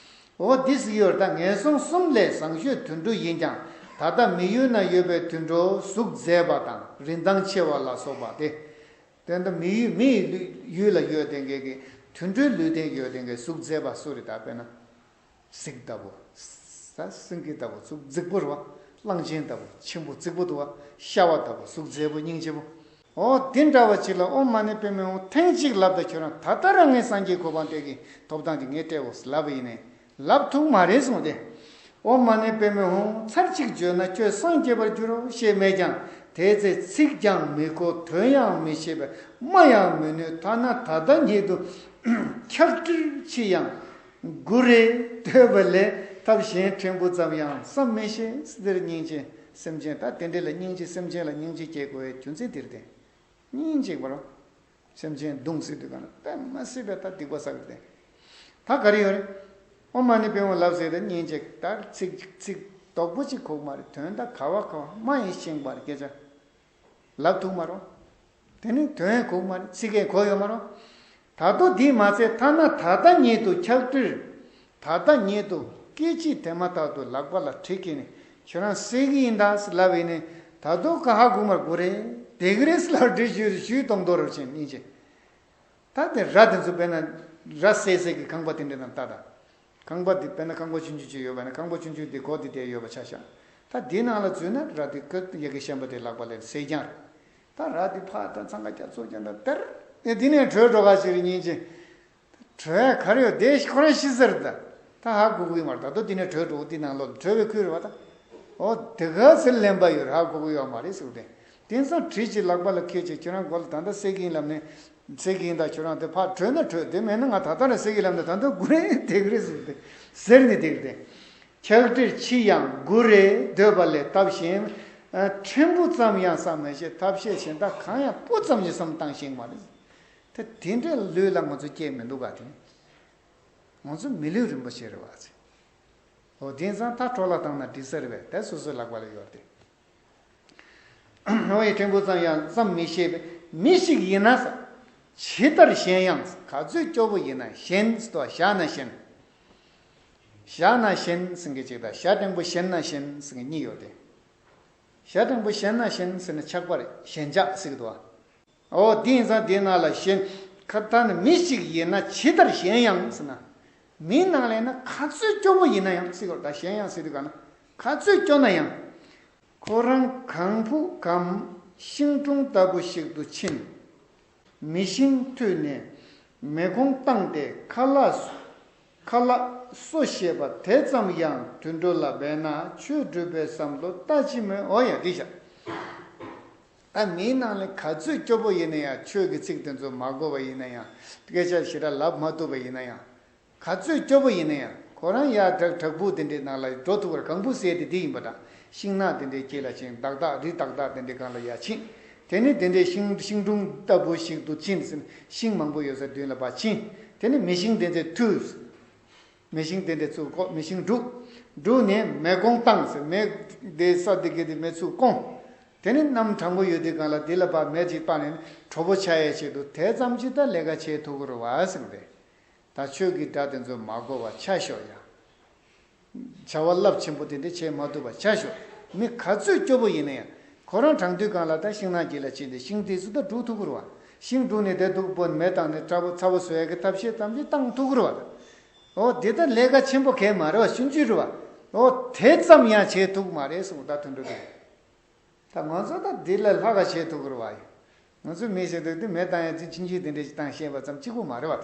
འོ་འདི་ཟེར་གྱི་ཡོད་རེད། ད་ངན་སོང་གསུམ་ལས་སང་ཤོས་དུད་འགྲོ་ཡིན་ཀྱང་། ད་ལྟ་མི་ཡུལ་ན་ཡོད་པའི་དུད་འགྲོ་གཟུགས་མཛེས་པ་དང་རིན་ཐང་ཆེ་བ་ལ་སོགས་པ་སྟེ། དེ་ལྟ་མི་ཡུལ་མི་ཡི་ཡུལ་ལ་ཡོད་དེ་གའི་གི་དུད་འགྲོའི་ལུས་རྟེན་ཡོད་དེ་གའི་གཟུགས་མཛེས་པ་སུ་རེད། ད་དཔེར་ན། གཟིག་ལྟ་བུ། ས་སེང་གེ་ལྟ་བུ་གཟུགས་རྫིག་པོ་རེད་བ། གླང་ཆེན་ལྟ་བུ་ཆེན་པོ་རྫིག་པོ་འདུག་བ། ཤ་བ་ལྟ་བུ་གཟུགས་མཛེས་པོ་སྙིང་རྗེ་པོ། འོ་དེ་འདྲ་བ་ཅིག་ལ་ཨོཾ་མ་ཎི་པདྨེ་ཧཱུྃ་ཐེངས་གཅིག་ལབ་ད་ཁྱོད་རང་ད་ལྟ་རང་ངས་སངས་རྒྱས་གོ་འཕང་སྤྲད་ཀྱི་ཐོབ་ཐང་དེ་ངས་སྤྲད་འོ་ལབ་པ་ཡིན་ནའི་ལབ་ཐུབ་མ་རེད་གསུངས་ཏེ། ཨོཾ་མ་ཎི་པདྨེ་ཧཱུྃ་ཚར་གཅིག་བརྗོད་ན་ཁྱོད་སངས་རྒྱས་པར་འགྱུར་རོ་ཞེས་སྨྲས་ཀྱང་དེའི་ཚེ་ཚིག་ཀྱང་མི་གོ་དོན་ཡང་མི་ཤེས་པས་སྨྲ་ཡང་མི་ནུས། ཐ་ན་ད་ལྟ་ཉིད་དུ་ཆགས་ཀྱིར་འཆི་ཡང་། དགུ་རེ་འདོད་པ་ལས་ཐབས་གཞན་ཕྲན་བུ་ཙམ་ཡང་བསམ་མི་ཤེས། འདིར་སྙིང་རྗེ་སེམས་ཅན་ད་དེ་འདྲ་ལ་སྙིང་རྗེ་སེམས་ཅན་ལ་སྙིང་རྗེ་སྐྱེ་དགོས་པའི་རྒྱུ་མཚན་འདིར་བསྟན། སྙིང་རྗེ་བར་སེམས་ཅན་གདུང་སྲིད་དུས་གང་ལ་དཔེ་མ་སྲིད་པའི་ད་སྡིག་པ་བསགས་ཏེ། ད་ག་རེ་ཡོད་རེད། ཨོཾ་མ་ཎི་པདྨེ་ལབ་ཟེར་ཏེ་སྙིང་རྗེ་ད་ཚིག་ཚིག་རྡོག་པོ་གཅིག་གོ་གི་མ་རེད། དོན་ད་ག་བ་ག་བ་སྨྲ་ཡིས་ཤེས་པར་སྐད་ཆ། ལབ་ཐུབ་མ་རེད། དེ་ནི་དོན་གོ་མ་རེད། ཚིག་གས་གོ་ཡོད་མ་རེད། ད་དུང་དེས་མ་ཚད་ཐ་ན་ད་ལྟ་ཉིད་དུ་ཆགས་ཀྱིར། ད་ལྟ་ཉིད་དུ་སྐད་ཅིག་དེ་མ་ཐག་ཏུ་ལག་པ་ལ་གྲི་བཀལ་ནས་ཁྱོད་རང་བསད་ཀྱི་ཡིན་ད་ཟེར་ལབ་ཡིན་ནས་ད་དུང་ཀ་ཧ་གོ་མར་གོ་རེད། དེ་གི་རེད་ཟེར་ལབ་འདྲི་ཞུས་ཞུས་གཏོང་དོ་རུ་ཕྱིན་སྙིང་རྗེ། ད་དེ་ར་དེ་ཚོ་དཔེར་ན་ར་བསད་བསད་ཀྱི་ཁང་པ་དེ་འདྲ་དང་ལྟ་ད། ཁང་པ་འདི་དཔེར་ན་ཁང་པ་ཆུང་ཆུང་ཅིག་ཡོད་པ་ན་ཁང་པ་ཆུང་ཆུང་འདི་སྒོ་འདི་བསྡད་ཡོད་པ་ཆ་བཞག་ད་འདིའི་ནང་ལ་འཛུལ་ན་ར་འདི་ཀ་ཡ་གི་ཤན་པ་དེ་ལག་པ་ལས་སེ་རྐྱང་རེད། ད་ར་འདི་ཕ་ད་འཚང་ཁ་རྒྱ་མཚོ་རྒྱ་ད་དེར་ནས་འདི་ནས་བྲོས་འགྲོ་ག་ཞིག་རེད་སྙིང་རྗེ། བྲོས་ག་རེ་ཡོད་དེ་ཁོ་རང་ཤི་ཟེར་ད། ད་ཧ་གོ་གི་མ་རེད། ད་དུང་འདི་ནས་བྲོས་འགྲོ་འདི་ནང་ལོགས་བྲོས་པའི་ཁུལ་རེད་བ་ད། ཨོ་དེ་ག་ཚེ་ལེན་པ་ཡོད་ཧ་གོ་གི་ཡོད་མ་རེད་ཟེར་བ་དེ། དེང་སང་གྲི་ཅིག་ལག་པ་ལ་ཁྱེར་ཅིག་ཁྱོད་རང་མགོ་ལ་ད་ལྟ་སེ་གིན་ལབ་ནས། ཚེ་གིན་དང་ཁྱོད་རང་དེ་ཕར་བྲོས་ན་བྲོས་དེ་མེད་ན་ང་ད་ལྟ་ར་ཟེར་གི་ལབ་ན་ད་ལྟ་དགུ་རེ་དེ་གི་རེད་ཟེར་ཏེ་ཟེར་ནས་དེ་གི་དེ། ཆགས་ཀྱིར་འཆི་ཡང་དགུ་རེ་འདོད་པ་ལས་ཐབས་གཞན་ཕྲན་བུ་ཙམ་ཡང་བསམ་མི་ཤེས། ཐབས་ཤེས་གཞན་དག་གང་ཡང་སྤུ་ཙམ་ཞིག་བསམ་བཏང་ཤེས་མ་རེད། ད་དེ་འདྲའི་ལུས་ལ་ང་ཚོ་སྐྱེས་མི་འདུག་ག་དེ། ང་ཚོ་མི་ལུས་རིན་པོ་ཆེ་རེད་བ་ཚེ། འོ་དེང་སང་ད་འཕྲོ་བརླག་བཏང་ན་འགྲིག་ས་རེད་པས་དེ་སོ་སོའི་ལག་པ་ལ་ཡོད་དེ། འོ་ཡི་ཕྲན་བུ་ཙམ་ཡང་བསམ་མི་ཤེས་པའི་མི་ཞིག་ཡིན་ན་ས། ཇི་ལྟར་ཞེན་ཡང་ག་ཚོད་སྐྱོ་པོ་ཡིན་ན་ཞེན་ཟེར་དོ་བཞག་ན་ཞེན། བཞག་ན་ཞེན་ཟེར་མཁན་གཅིག་དང་བཞག་འཕྲང་པོ་ཞེན་ན་ཞེན་ཟེར་མཁན་གཉིས་ཡོད་དེ། བཞག་འཕྲང་པོ་ཞེན་ན་ཞེན་ཟེར་ན་ཆགས་པ་རེད། ཞེན་ཆགས་ཟེར་གི་འདུག་བ། འོ་དེ་ཡིན་ཙང་དེའི་ནང་ལ་ཞེན། ཁ་ཐ་ནི་མི་ཞིག་ཡིན་ན་ཇི་ལྟར་ཞེན་ཡང་ཟེར་ན། མིའི་ནང་ལ་ཡིན་ན་ག་ཚོད་སྐྱོ་པོ་ཡིན་ན་ཡང་ཟེར་གི་རེད། ད་ཞེན་ཡང་ཟེར་དུས་ག་ན་ག་ཚོད་སྐྱོ་ན་ཡང་། ཁོ་རང་གངས་ཕུག་གམ་ཤིང་དྲུང་ལྟ་བུ་ཞིག་ཏུ་ཕྱིན། མེ་ཤིང་མཐུད་ནས་མེ་གོང་བཏང་སྟེ་ཁ་ལག་ཁ་ལག་གསོ་ཤེས་པ་དེ་ཙམ་ཡང་དུད་འགྲོ་ལ་འབད་ན་ཆོས་སྒྲུབ་པའི་བསམ་བློ་ལྟ་ཅི་སྨོས། འོ་ཡ་འདི་བཞག་ད་མིའི་ནང་ལ་ག་ཚོད་སྐྱོ་པོ་ཡིན་ན་ཡང་ཆོས་ཀྱི་ཚིག་དེ་ཚོ་མ་གོ་བ་ཡིན་ན་ཡང་སྐད་ཆ་ཞེ་དྲག་ལབ་མ་ཐུབ་པ་ཡིན་ན་ཡང་། ག་ཚོད་སྐྱོ་པོ་ཡིན་ན་ཡང་ཁོ་རང་ཡར་བྲག་བྲག་ཕུག་དེ་འདྲའི་ནང་ལ་འགྲོ་ཐུབ་པར་གངས་བུ་ཟེར་དེ་འདི་ཡིན་པ་འདྲ། ཤིང་ནགས་དེ་འདྲའི་དཀྱིལ་ལ་ཕྱིན། འདག་འདག་རི་འདག་འདག་དེ་འདྲའི་སྒང་ལ་ཡར་ཕྱིན། དེ་ནི་དེ་འདྲའི་ཤིང་ཤིང་དྲུང་ལྟ་བུ་ཞིག་ཏུ་ཕྱིན་ཟིན་ཤིང་མང་པོ་ཡོད་ས་མདུན་ལ་ཕར་ཕྱིན། དེ་ནི་མེ་ཤིང་དེ་འདྲའི་མཐུད། མེ་ཤིང་དེ་འདྲའི་ཚུར་བཀོག་མེ་ཤིང་བསྒྲུགས། བསྒྲུགས་ནས་མེ་གོང་བཏང་ཟེར་མེ་དེ་ས་དེ་གི་དེ་མེ་ཚུར་བཀོང་། དེ་ནི་གནམ་གྲང་པོ་ཡོད་དུས་སྒང་ལ་དེ་ལ་ཕར་མེ་ཅིག་བཏང་ནས་དྲོ་པོ་ཆགས་ཡས་ཆེད་དུ་དེ་ཙམ་ཅིག་ད་ལས་ཀ་བྱེད་ཐུབ་ཀྱི་རེད་བ་ཟེར་བ་རེད། ད་ཆོས་ཀྱི་སྒྲ་དེ་ཚོ་མ་གོ་བ་ཆ་ཤོག་ཡ། བྱ་བ་རླབས་ཆེན་པོ་དེ་འདྲ་བྱེད་མ་ཐུབ་པ་ཆ་ཤོག་མི་ག་ཚོད་སྐྱོ་པོ་ཡིན་ན་ཡང་ཁོ་རང་གྲང་དུས་སྒང་ལ་ད་ཤིང་ནགས་དཀྱིལ་ལ་ཕྱིན་ཏེ་ཤིང་དེ་ཚོ་ད་སྒྲུག་ཐུབ་ཀྱི་རེད་བ། ཤིང་སྒྲུག་ནས་དེ་ཐུག་པོ་མེ་བཏང་ནས་ཚ་པོ་ཚ་པོ་བཟོ་ཡ་གི་ཐབས་ཤེས་ཙམ་ཅིག་བཏང་ཐུབ་ཀྱི་རེད་བ། འོ་དེ་ད་ལས་ཀ་ཆེན་པོ་གང་མ་རེད་བ། ཆུང་ཆུང་རེད་བ། འོ་དེ་ཙམ་ཡང་བྱེད་ཐུབ་ཀྱི་མ་རེད་གསུངས། ད་དུད་འགྲོ་དེ། ད་ང་ཚོ་ད་འདི་ལས་ལྷག་ག་བྱེད་ཐུབ་ཀྱི་རེད་བ། ང་ཚོ་མི་ཞིག་ཏུ་འདི་མེ་བཏང་ཡ་ཅིག་ཆིང་ཆིང་དེ་འདྲ་ཞིག་བཏང་ཤེས་པ་ཙམ་གཅིག་པུ་མ་རེད་བ།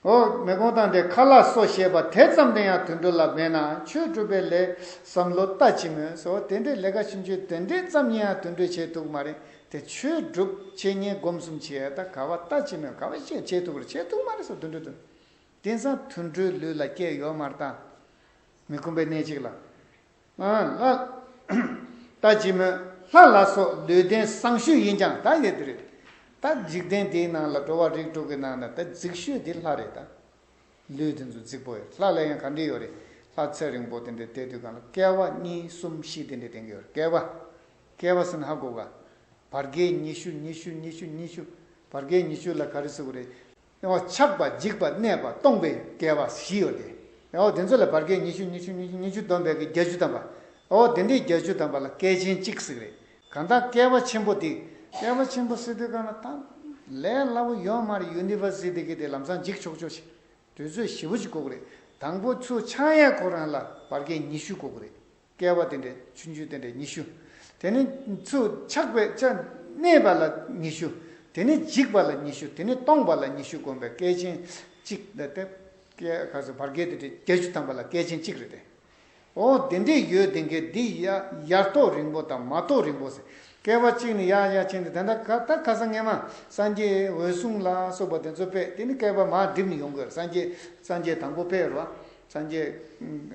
འོ་མི་དགོངས་དང་འདྲེ་ཁ་ལག་གསོ་ཞེས་པ་དེ་ཙམ་དུ་ཡང་དུད་འགྲོ་ལ་མེད་ན་ཆོས་སྒྲུབ་པའི་ལས་བསམ་བློ་ལྟ་ཅི་སྨོས་སོ། དེ་འདྲའི་ལས་ཀ་ཆུང་ཆུང་དེ་འདྲའི་ཙམ་ཡང་དུད་འགྲོས་བྱེད་ཐུབ་ཀྱི་མ་རེད། དེ་ཆོས་སྒྲུབ་བྱེད་ཉན་སྒོམ་གསུམ་བྱེད་ཡ་ད་ག་བ་ལྟ་ཅི་སྨོས། ག་བ་ཤེས་བྱེད་ཐུབ་པར་བྱེད་ཐུབ་མ་རེད་སོ་དུད་འགྲོ་དུ། དེང་སང་དུད་འགྲོའི་ལུས་ལ་སྐྱེ་ཡོད་མ་རེད་ད། མི་ཁོམ་པའི་གནས་གཅིག་ལ། ལྷ། ལྟ་ཅི་སྨོས། ལྷ་ལ་སོགས་ལུས་ལྡན་བཟང་ཤོས་ཡིན་ཀྱང་ད་ཡོད་དེ་རེད། ད་འཇིག་རྟེན་འདིའི་ནང་ལ་འགྲོ་བ་རིགས་དྲུག་གི་ནང་ན་ད་རྫིག་ཤོས་འདི་ལྷ་རེད་ད། ལུས་དེ་ཚོ་རྫིག་པོ་ཡོད། ལྷ་ལ་ཡང་ག་འདྲ་ཡོད་རེད། ལྷ་ཚེ་རིང་པོ་དེ་འདྲ་བསྡད་དུས་གང་ལ་སྐྱེ་བ་གཉིས་གསུམ་བཞི་དེ་འདྲ་ལྡན་གྱི་ཡོད་རེད། སྐྱེ་བ། སྐྱེ་བ་ཟེར་ན་ཧ་གོ་ག་བར་བརྒལ་ཉི་ཤུ་ཉི་ཤུ་ཉི་ཤུ་ཉི་ཤུ། བར་བརྒལ་ཉི་ཤུ་ལ་ག་རེ་ཟེར་དགོས་རེད། ཨོ་ཆགས་པ་འཇིག་པ་གནས་པ་སྟོང་པའི་སྐྱེ་བ་བཞི་ཡོད་དེ། ཨོ་དེ་ཚོ་ལ་བར་བརྒལ་ཉི་ཤུ་ཉི་ཤུ་ཉི་ཤུ་ཉི་ཤུ་བསྡོམས་པའི་གི་བརྒྱད་ཅུ་ཐམ་པ། ཨོ་དེ་འདྲའི་བརྒྱད་ཅུ་ཐམ་པ་ལ་སྐྱེས་ཆེན་གཅིག་ཟེར་གི་རེད། གང་ལྟར་སྐྱེ་བ་ཆེན་པོ་དེ། སྐྱེ་བ་ཆེན་པོ་ཟེར་དུས་གང་ལ་ད། ལས་སླ་བོ་ཡོད་མ་རེད། ཡུ་ནི་ཝར་སི་ཟེར་དེ་གི་དེ་ལམ་སང་འཇིག་ཆོག་ཆོག་ཞིག་དུས་ཚོད་ཞེ་པོ་ཅིག་འགོར་གི་རེད། དང་པོ་ཚུར་ཆགས་ཡས་ཁོ་རང་ལ་བར་བརྒལ་ཉི་ཤུ་འགོར་གི་རེད། སྐྱེ་བ་དེ་འདྲའི་ཆུང་ཆུང་དེ་འདྲའི་ཉི་ཤུ། དེ་ནི་ཚུར་ཆགས་པའི་ཆ་གནས་པ་ལ་ཉི་ཤུ། དེ་ནི་འཇིག་པ་ལ་ཉི་ཤུ། དེ་ནི་སྟོང་པ་ལ་ཉི་ཤུ་བསྡོམས་པའི་སྐྱེས་ཆེན་གཅིག་ལ་དེ། སྐྱེ་ག་ཚོད་བར་བརྒལ་དེ་འདྲའི་བརྒྱད་ཅུ་ཐམ་པ་ལ་སྐྱེས་ཆེན་གཅིག་རེད་དེ། འོ་དེ་འདྲའི་ཡོད་དེ་འགའི་འདི་ཡ་ཡར་ཐོག་རིང་པོ་དང་མར་ཐོག་རིང་པོ་ཟེར། བསྐལ་པ་གཅིག་ནས་ཡར་ཡར་ཕྱིན་ཏེ་ད་ལྟ་ཁ་ད་ཁ་སང་སྔས་མ་སངས་རྒྱས་འོད་སྲུང་ལ་སོགས་པ་དེ་ཚོ་ཕེབས་དེ་ནི་བསྐལ་པ་མར་འགྲིབ་ནས་ཡོང་དགོས་རེད། སངས་རྒྱས་སངས་རྒྱས་དང་པོ་ཕེབས་རེད་བ། སངས་རྒྱས་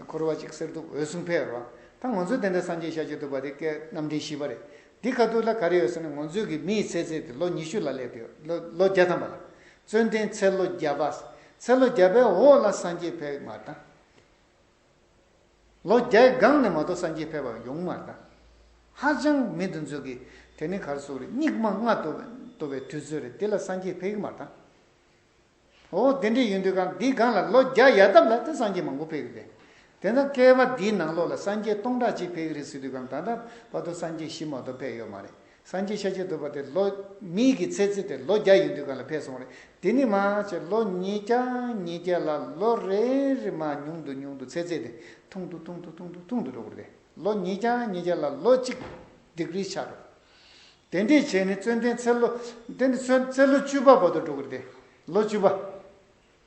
འཁོར་བ་གཅིག་གསེར་ཐུབ་འོད་སྲུང་ཕེབས་རེད་བ། ད་ང་ཚོས་དེ་འདྲ་སངས་རྒྱས་ཤཱཀྱ་ཐུབ་པ་དེ་སྐད་རྣམ་འདྲེན་བཞི་པ་རེད། འདི་ཁ་ཐུག་ལ་ག་རེ་ཡོད་ཟེར་ན་ང་ཚོའི་གི་མིའི་ཚེ་ཚད་དེ་ལོ་ཉི་ཤུ་ལ་སླེབས་ཡོད། ལོ་ལོ་བརྒྱ་ཐམ་པ་ལ། བརྩོན་ལྡན་ཚེ་ལོ་བརྒྱ་པ། ཚེ་ལོ་བརྒྱ་པའི་འོག་ལ་སངས་རྒྱས་ཕེབས་མ་ད། ལོ་བརྒྱའི་སྒང་ནས་མ་གཏོགས་སངས་རྒྱས་ཕེབས་པ་ཡོང་མ་རེད་ད། ཧ་ཅང་མི་འདི་ཚོ་གི་དེ་ནི་ག་རེ་ཟེར་རེད། སྙིགས་མ་ལྔ་བཏོན་པའི་བཏོན་པའི་དུས་ཚོད་རེད། དེ་ལ་སངས་རྒྱས་ཕེབས་ཀྱི་མ་རེད་ད། འོ་དེ་འདྲ་ཡིན་དུས་གང་འདིའི་སྒང་ལ་ལོ་བརྒྱ་ཡར་ཐབས་ལ་དེ་སངས་རྒྱས་མང་པོ་ཕེབས་ཀྱི་རེད། དེ་ན་བསྐལ་པ་འདིའི་ནང་ལོགས་ལ་སངས་རྒྱས་སྟོང་ཕྲག་གཅིག་ཕེབས་ཀྱི་རེད་ཟེར་དུས་གང་ད་ལྟ་བར་དུ་སངས་རྒྱས་བཞི་མ་གཏོགས་ཕེབས་ཡོད་མ་རེད། སངས་རྒྱས་ཤཱཀྱ་ཐུབ་པ་དེ་ལོ་མིའི་གི་ཚེ་ཚད་དེ་ལོ་བརྒྱ་ཡིན་དུས་གང་ལ་ཕེབས་སོང་རེད། དེ་ནི་མ་ཆེ་ལོ་ཉིས་བརྒྱ་ཉིས་བརྒྱ་ལ་ལོ་རེ་རེ་མ་ཉུང་དུ་ཉུང་དུ་ཚེ་ཚད་དེ་ཐུང་དུ་ཐུང་དུ་ཐུང་དུ་ཐུང་དུ་འགྲོ་གི་རེད། ལོ་ཉིས་བརྒྱ་ཉིས་བརྒྱ་ལ་ལོ་གཅིག་ཌི་གི་རི་ཆགས་འགྲོ། དེ་འདྲས་བྱས་ནས་བརྩོན་ལྡན་ཚེ་ལོ། དེ་ནི་ཚེ་ཚེ་ལོ་བཅུ་པ་བར་དུ་འགྲོ་གི་རེད་དེ། ལོ་བཅུ་པ།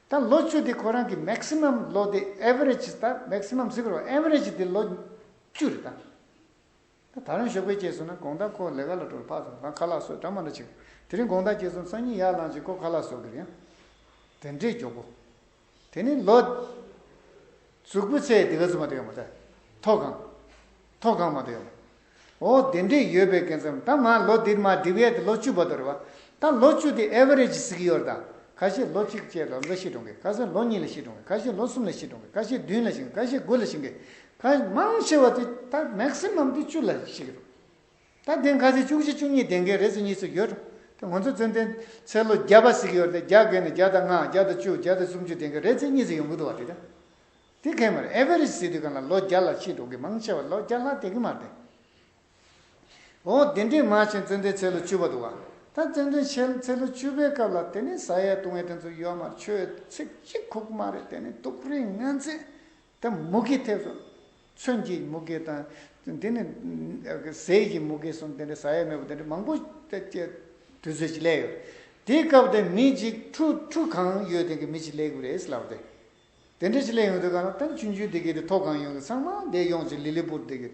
ད་ལོ་བཅུ་དེ་ཁོ་རང་གི་མེག་སི་མམ་ལོ་དེ་ཨེ་ཝ་རེཇ་ད་མེག་སི་མམ་ཟེར་དགོས་རེད། ཨེ་ཝ་རེཇ་དེ་ལོ་བཅུ་རེད་ད། ད་ད་རུང་ཞོགས་པའི་སྐྱེས་སོང་ན་དགོང་དག་ཁོ་ལས་ཀ་ལ་འགྲོ་ཕར་སོང་ང་ཁ་ལག་བཟོ་འདྲ་མ་འདྲ་བྱེད། དེ་རིང་དགོང་དག་སྐྱེས་སོང་སང་ཉིན་ཡར་ལངས་ཅིག་ཁོ་ཁ་ལག་བཟོ་གི་རེད་ཡང་། དེ་འདྲའི་མགྱོགས་པོ། དེ་ནི་ལོ། གཟུགས་པོའི་ཚད་དེ་ག་ཚོད་མ་དེ་ཡོང་མ་ད། མཐོ་གང་། མཐོ་གང་མ་དེ་ཡོང་། འོ་དེ་འདྲས་ཡོད་པའི་ཀན་སར་ད་མ་ལོ་འདིར་མ་འགྲིབ་ཡས་དེ་ལོ་བཅུ་བར་དུ་རེད་བ། ད་ལོ་བཅུ་དེ་ཨེ་ཝ་རེཇ་ཟེར་གི་ཡོད་རེད་ད། ཁ་ཤས་ལོ་གཅིག་བཅས་ལམ་སང་ཤི་འགྲོ་མཁན། ཁ་ཤས་ལོ་གཉིས་ལ་ཤི་འགྲོ་མཁན། ཁ་ཤས་ལོ་གསུམ་ལ་ཤི་འགྲོ་མཁན། ཁ་ཤས་བདུན་ལ་ཤི་མཁན། ཁ་ཤས་དགུ་ལ་ཤི་མཁན། ཁ་མང་ཆེ་བ་དེ་ད་མེག་སི་མམ་དེ་བཅུ་ལ་ཤི་གི་རེད། ད་དེང་ཁ་ཤས་བཅུ་གཅིག་བཅུ་གཉིས་ལྡན་མཁན་རེ་ཚོ་གཉིས་ཚོ་ཡོད་རེད། དེ་ང་ཚོ་བརྩོན་ལྡན་ཚེ་ལོ་བརྒྱ་པ་ཟེར་གི་ཡོད་རེད་དེ་བརྒྱ་བརྒལ་ནས་བརྒྱ་དང་ལྔ་བརྒྱ་དང་བཅུ་བརྒྱ་དང་སུམ་ཅུ་ལྡན་མཁན་རེ་ཚོ་གཉིས་ཚོ་ཡོང་གི་འདུག་བ་དེ་ད། དེ་གས་མ་རེད། ཨེ་ཝ་རེཇ་ཟེར་དུས་གང་ལ་ལོ་བརྒྱ་ལ་ཤི་འགྲོ་གི་མང་ཆེ་བ་ལོ་བརྒྱ་ལྷག་བསྡད་ཀྱི་མ་རེད། འོ་དེ་འདྲས་མ་བྱས་བརྩོན་ལྡན་ཚེ་ལོ་བཅུ་པ་འདུག་བ། ད་བརྩོན་ལྡན་ཚེ་ཚེ་ལོ་བཅུ་པའི་སྐབས་ལ་དེ་ནས་ཟ་ཡས་བཏུང་ཡས་དེ་ཚོ་ཡོད་མ་རེད། ཆུ་ཚིག་གཅིག་ཁུག་མ་རེད། དེ་ནས་དུག་རིགས་ངན་ཚད་དེ་མུ་གེ་ཐེབས་སོང་། མཚོན་གྱི་མུ་གེ་དང་། དེ་ནས་ཟས་ཀྱི་མུ་གེ་སོང་། དེ་འདྲས་ཟ་ཡས་མེད་པ་དེ་འདྲས་མང་པོ་དེ་དུས་ཚོད་ཅིག་སླེབས་ཡོད། དེའི་སྐབས་དེ་མི་གཅིག་ཁྲུ་ཁྲུ་གང་ཡོད་དེ་གི་མི་གཅིག་སླེབས་དགོས་རེད་ལབ་དེ། དེ་འདྲ་ཞིག་ལས་ཡོང་དུས་གང་ལ་ད་ཆུང་ཆུང་དེ་གའི་དེ་ཐོག་གང་ཡོང་གི་ཚང་མ་དེ་ཡོང་ཅིག་ལི་ལི་པུར་དེ་གའི།